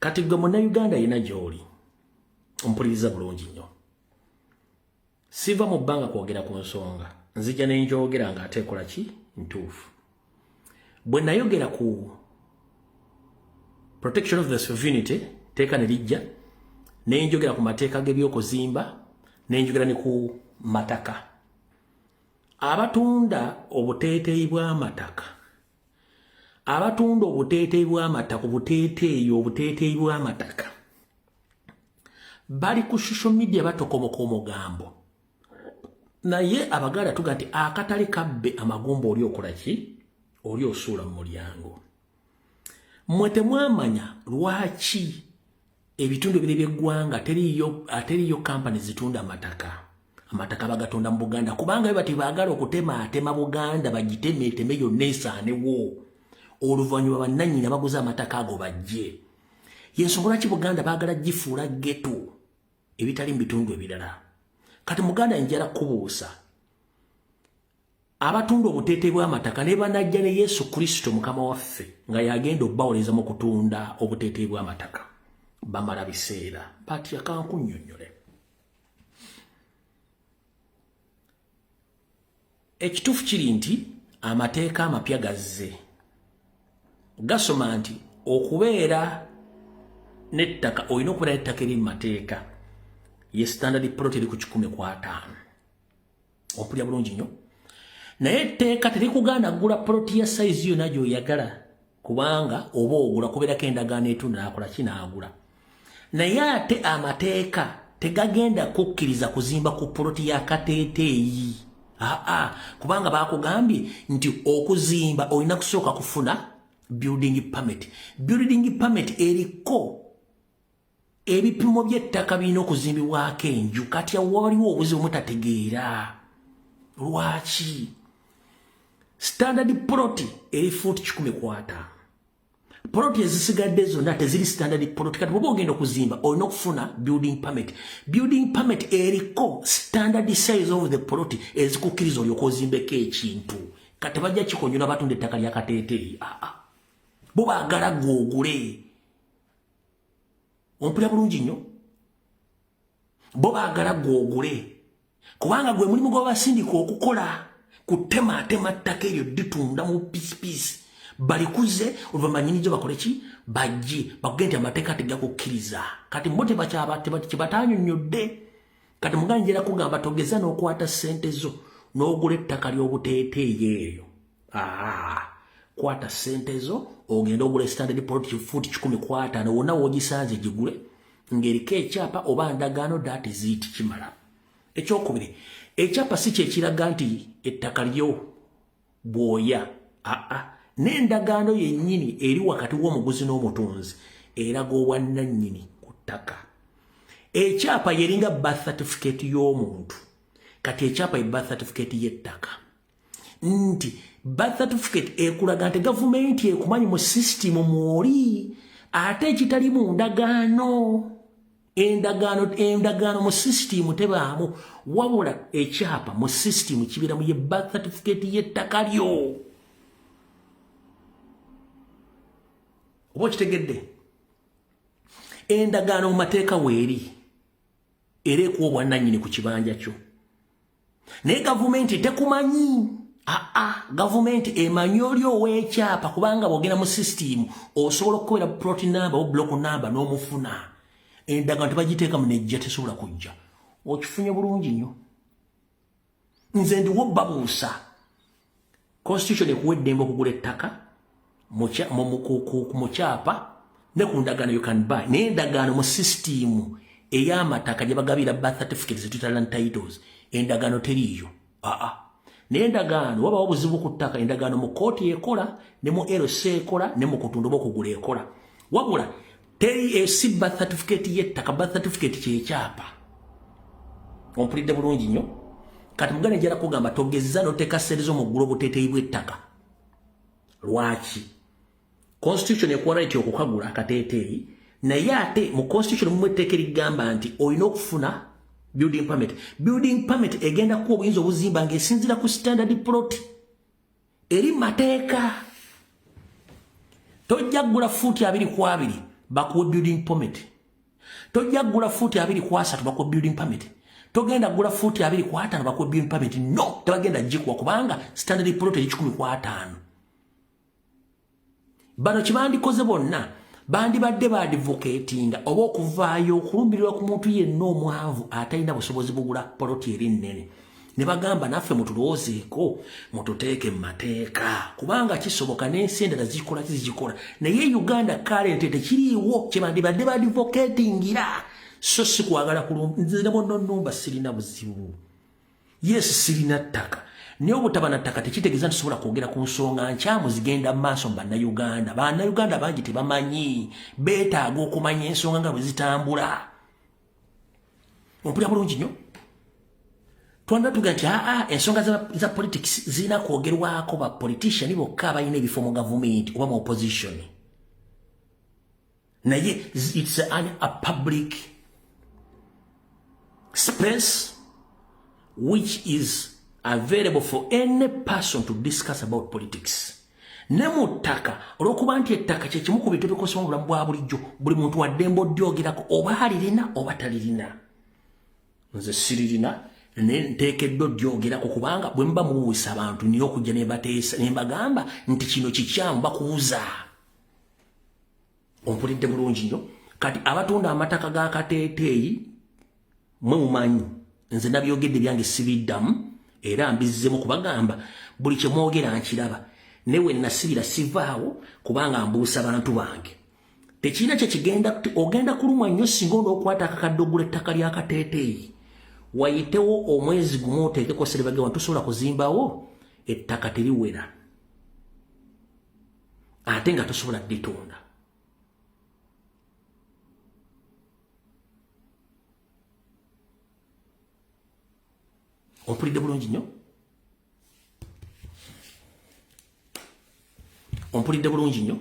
Kati gwe Munnayuganda yina gy'oli ompuliriza bulungi nnyo, siva mu bbanga kwogera ku nsonga, nzija nenjogera ng'ate ekola ki ntuufu. Bwe nayogera ku protection of the sovereignty, teeka ne lijja, nenjogera ku mateeka g'ebyokuzimba, nenjogera ne ku mataka, abatunda obuteeteeyi bw'amataka, abatunda obuteeteeyi bw'amataka, obuteeteeyi, obuteeteeyi bw'amataka, bali ku social media batokomoka omugambo. Naye Abaganda tuga nti akatale kabbe amagumba, oli okola ki? Oli osuula mu mulyango. Mmwe temwamanya lwaki ebitundu ebiri by'eggwanga teriyo kampani zitunda amataka. Amataka bagatunda mu Buganda kubanga bwe bati baagala okutemaatema Buganda, bagiteme eteme yonna esaanewo, oluvannyuma bannannyini abaguze amataka ago bajje. Yensonga lwaki Buganda baagala gifuula ghetto ebitali mu bitundu ebirala. Kati Muganda, njala kubuusa, abatunda obuteete bw'amataka ne banajja ne Yesu Kristo Mukama waffe nga yagenda obbawoleza mu kutunda obuteete bw'amataka, bamala biseera batya? Kankunnyonnyole. Ekituufu kiri nti amateeka amapya gazze gasoma nti okubeera n'ettaka, olina okubeera n'ettaka eri mu mateeka, ye standard plot eri ku 150. Ompulya bulungi nnyo? Naye etteeka terikugaana kugula poloti ya sayizi yonna gy'oyagala, kubanga oba ogula kubeerako endagaano etunda nakola kinaagula. Naye ate amateeka tegagenda kukkiriza kuzimba ku poloti ya kateeteeyi, aa, kubanga bakugambye nti okuzimba olina kusooka kufuna building permit. Building permit eriko ebipimo by'ettaka birina okuzimbibwako enju. Kati awo waliwo obuzibu, mutategeera lwaki standard plot eri fuuti 150. Plot ezisigadde zonna teziri standard plot. Kati bwoba ogenda okuzimba olina okufuna building permit. Building permit eriko standard size of the plot ezikukkiriza olyoka ozimbeko ekintu. Kati bajja kikonyola batunda ettaka lya kateeteeyi. Aa, bo baagala gwogule. Ompulira bulungi nnyo? Bo baagala gwogule, kubanga gwe mulimu gwabasindika okukola, kutemaatema ttaka eryo ditunda mu piecepiece, balikuze, oluvannyuma nyinijo bakole ki? Bajje bakugende nti amateeka tegakukkiriza. Kati mo tebatanyonyodde. Kati muganjera kugamba, togeza n'okwata ssente zo n'ogula ettaka ly'obuteeteeyi eryo. Aa, kwata ssente zo. Ogende ogule standard plot futi 150, wonna w'ogisanze gigule ng'eriko ekyapa oba ndagaano, that is it, kimala. Ekyokubiri, ekyapa si kyekiraga nti ettaka lyo bwoya. Aa, n'endagaano yennyini eri wakati w'omuguzi n'omutunzi eraga obwannannyini ku ttaka. Ekyapa yeringa birth certificate y'omuntu. Kati ekyapa ye birth certificate y'ettaka, nti birth certificate ekulaga nti gavumenti ekumanyi mu system mwoli, ate ekitali mu ndagaano. Endagaano mu system tebaamu, wabula ekyapa mu system kibeeramu, ye birth certificate y'ettaka lyo. Oba okitegedde? Endagaano mu mateeka weeri, era ekuwa obwannannyini ku kibanja kyo, naye gavumenti tekumanyi. Aa, gavumenti emanyi oli ow'ekyapa, kubanga bw'ogenda mu system osobola okukobera plot number o block number n'omufuna. Endagaano tebagiteekamu, nejja tesobola kujja. Okifunye bulungi nnyo. Nze ndiwo babuusa, constitution ekuwa eddembe okugula ettaka mu kyapa ne ku ndagaano. You can buy, naye endagaano mu system ey'amataka gye bagabira birth certificates, land titles, endagaano teriiyo. Aa, naye endagaano wabawo obuzibu ku ttaka, endagaano mu kooti ekola, ne mu LC ekola, ne mu kutunda oba okugula ekola, wabula teri esi birth certificate y'ettaka. Birth certificate kyekyapa. Ompulidde bulungi nnyo? Kati muganda, njala kugamba, togeza noteeka ssente zo mu ggula obuteeteeyi bw'ettaka. Lwaki? Constitution ekuwa right okukagula akateeteeyi, naye ate mu constitution mumu etteeka erigamba nti olina okufuna building permit. Building permit egenda kuwa obuyinza obuzimba ng'esinziira ku standard plot eri mateeka. Tojja kugula fuuti 20 ku 20 bakuwe building permit. Tojja kugula fuuti 20 ku 30 bakuwe building permit. Togenda kugula fuuti 20 ku 50 bakuwe building permit. No, tebagenda gikuwa, kubanga standard plot eri 150. Bano kibandikoze bonna bandibadde baadvocatinga oba okuvaayo okulumirirwa ku muntu yenna omwavu atalina busobozi bugula poloti eri nnene, ne bagamba, "Naffe mutulowoozeeko, mututeeke mu mateeka," kubanga kisoboka n'ensi endala zikola kizigikola, naye Uganda current tekiriiwo. Kyebandibadde baadvocatingira, so si kwagala. Nze ne bonnonumba sirina buzibu. Yes, sirina ttaka, naye obutaba na ttaka tekitegeeza nti sobola kwogera ku nsonga nkyamu zigenda mu maaso mu Bannayuganda. Bannayuganda bangi tebamanyi, beetaaga okumanya ensonga nga bwe zitambula. Ompulira bulungi nnyo? Twanda tuga nti aa, ensonga za politics zirina kwogerwako ba politician bokka abalina ebifo mu gavumenti oba mu opposition, naye it's a public space which is available for any person to discuss about politics. Ne mu ttaka, olw'okuba nti ettaka kyekimu ku bintu ebikozesebwa mu bulamu bwa bulijjo, buli muntu waddembe odyogerako, oba alirina oba talirina. Nze siririna, naye nteekeddwa odyogerako, kubanga bwe muba muwuusa abantu, niyo okujja ne bateesa ne mbagamba nti kino kikyamu, bakuuza. Ompulidde bulungi nnyo? Kati abatunda amataka ga kateeteeyi, mwe mumanyi nze nabyogedde byange, sibiddamu, era mbizzemu kubagamba buli kye mwogera nkiraba, naye we nasibira sivaawo, kubanga mbuusa bantu bange. Tekirina kyekigenda, ogenda kulumwa nnyo singa onookwata akakadde ogula ettaka lya kateeteeyi, wayitewo omwezi gumu oteekeko serebagewa, tosobola kuzimbawo, ettaka teriwera, ate nga tosobola dditunda. Ompulidde bulungi nnyo? Ompulidde bulungi nnyo?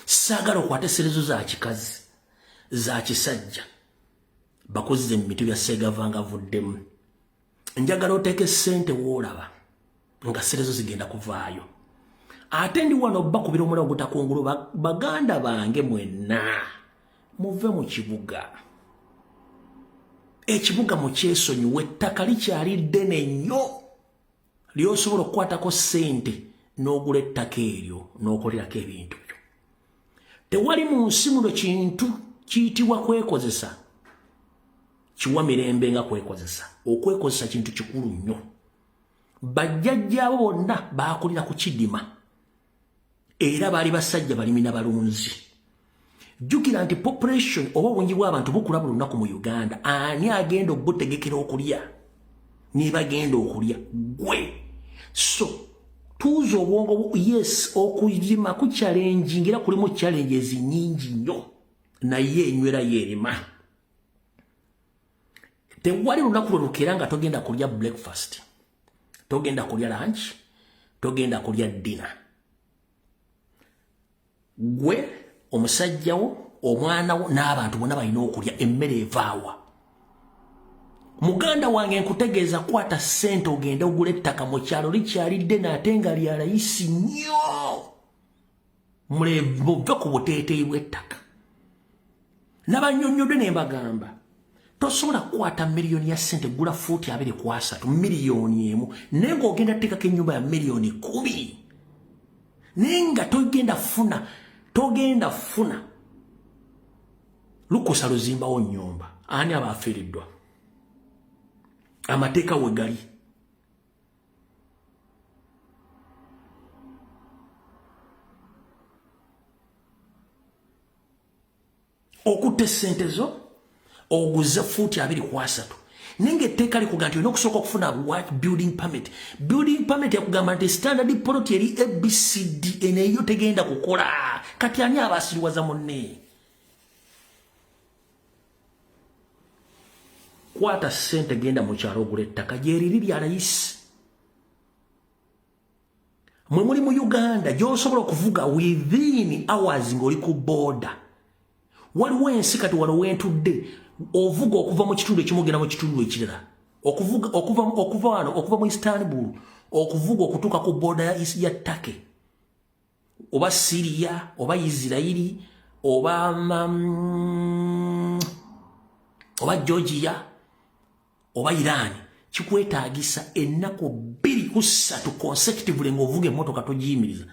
Saagala okwata eserezo za kikazi, za kisajja, bakozze mu miti bya Segava nga avuddemu. Njagala oteeke ssente woolaba nga serezo zigenda kuvaayo. Ate ndi wano bakubira omulawo gutakungulu. Baganda bange mwenna, muve mu kibuga. Ekibuga mukyesonyiwa, ettaka likyali ddene nnyo lyosobola okukwatako ssente n'ogula ettaka eryo n'okolerako ebintu byo. Tewali mu nsi muno kintu kiyitibwa kwekozesa kiwa mirembe nga kwekozesa. Okwekozesa kintu kikulu nnyo. Bajjajjaabo bonna baakulira ku kidima, era baali basajja balimi na balunzi. Jjukira nti population oba obungi bw'abantu bukula buli lunaku mu Uganda. Ani agenda okubutegekera okulya? Nibagenda okulya gwe. So tuuza obwongo. Yes, okulima ku challenge, era kulimu challenges nyingi nnyo, naye enywera yeerima. Tewali lunaku lwe lukeera nga togenda kulya breakfast, togenda kulya lunch, togenda kulya dinner. Gwe, omusajjawo, omwana wo n'abantu bonna balina okulya. Emmere evaawa? Muganda wange, nkutegeeza, kwata ssente ogende ogula ettaka mu kyalo. Likyalidde naate nga lya layisi nnyo. Muve ku buteeteeyi bw'ettaka. Nabanyonnyodde ne mbagamba, tosobola kukwata miliyoni ya ssente gula fuuti 23, miliyoni 1, naye ng'ogenda teekako ennyumba ya miliyoni 10, naye nga togenda funa lukusa luzimbawo nnyumba. Ani aba afiiriddwa? Amateeka we gali. Okutta essente zo oguze fuuti 23, naye nga etteeka likuga nti olina okusooka okufuna building permit. Building permit yakugamba nti standard plot eri ABCD, eneeyo tegenda kukola. Kati ani aba asiriwaza munne? Kwata ssente, genda mu kyalo ogula ettaka gyeriri lya layisi. Mwe muli mu Uganda gy'osobola okuvuga within hours ng'oli ku border. Waliwo ensi kati wano wentudde ovuga okuva mu kitundu ekimu ogenda mu kitundu ekirala, okuvuga okuva wano, okuva mu Istanbul, okuvuga okutuuka ku border ya Turkey oba Syria oba Israeli oba Georgia oba Iran, kikwetaagisa ennaku 2 ku 3 consecutively ng'ovuga emmotoka togiyimiriza.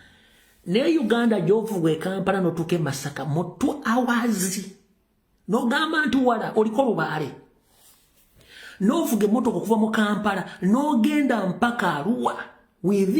Naye Uganda gy'ovuga e Kampala n'otuuka e Masaka mu 2 hours, n'ogamba nti wala oliko lubaale. N'ovuga emmotoka okuva mu Kampala n'ogenda mpaka Aruwa.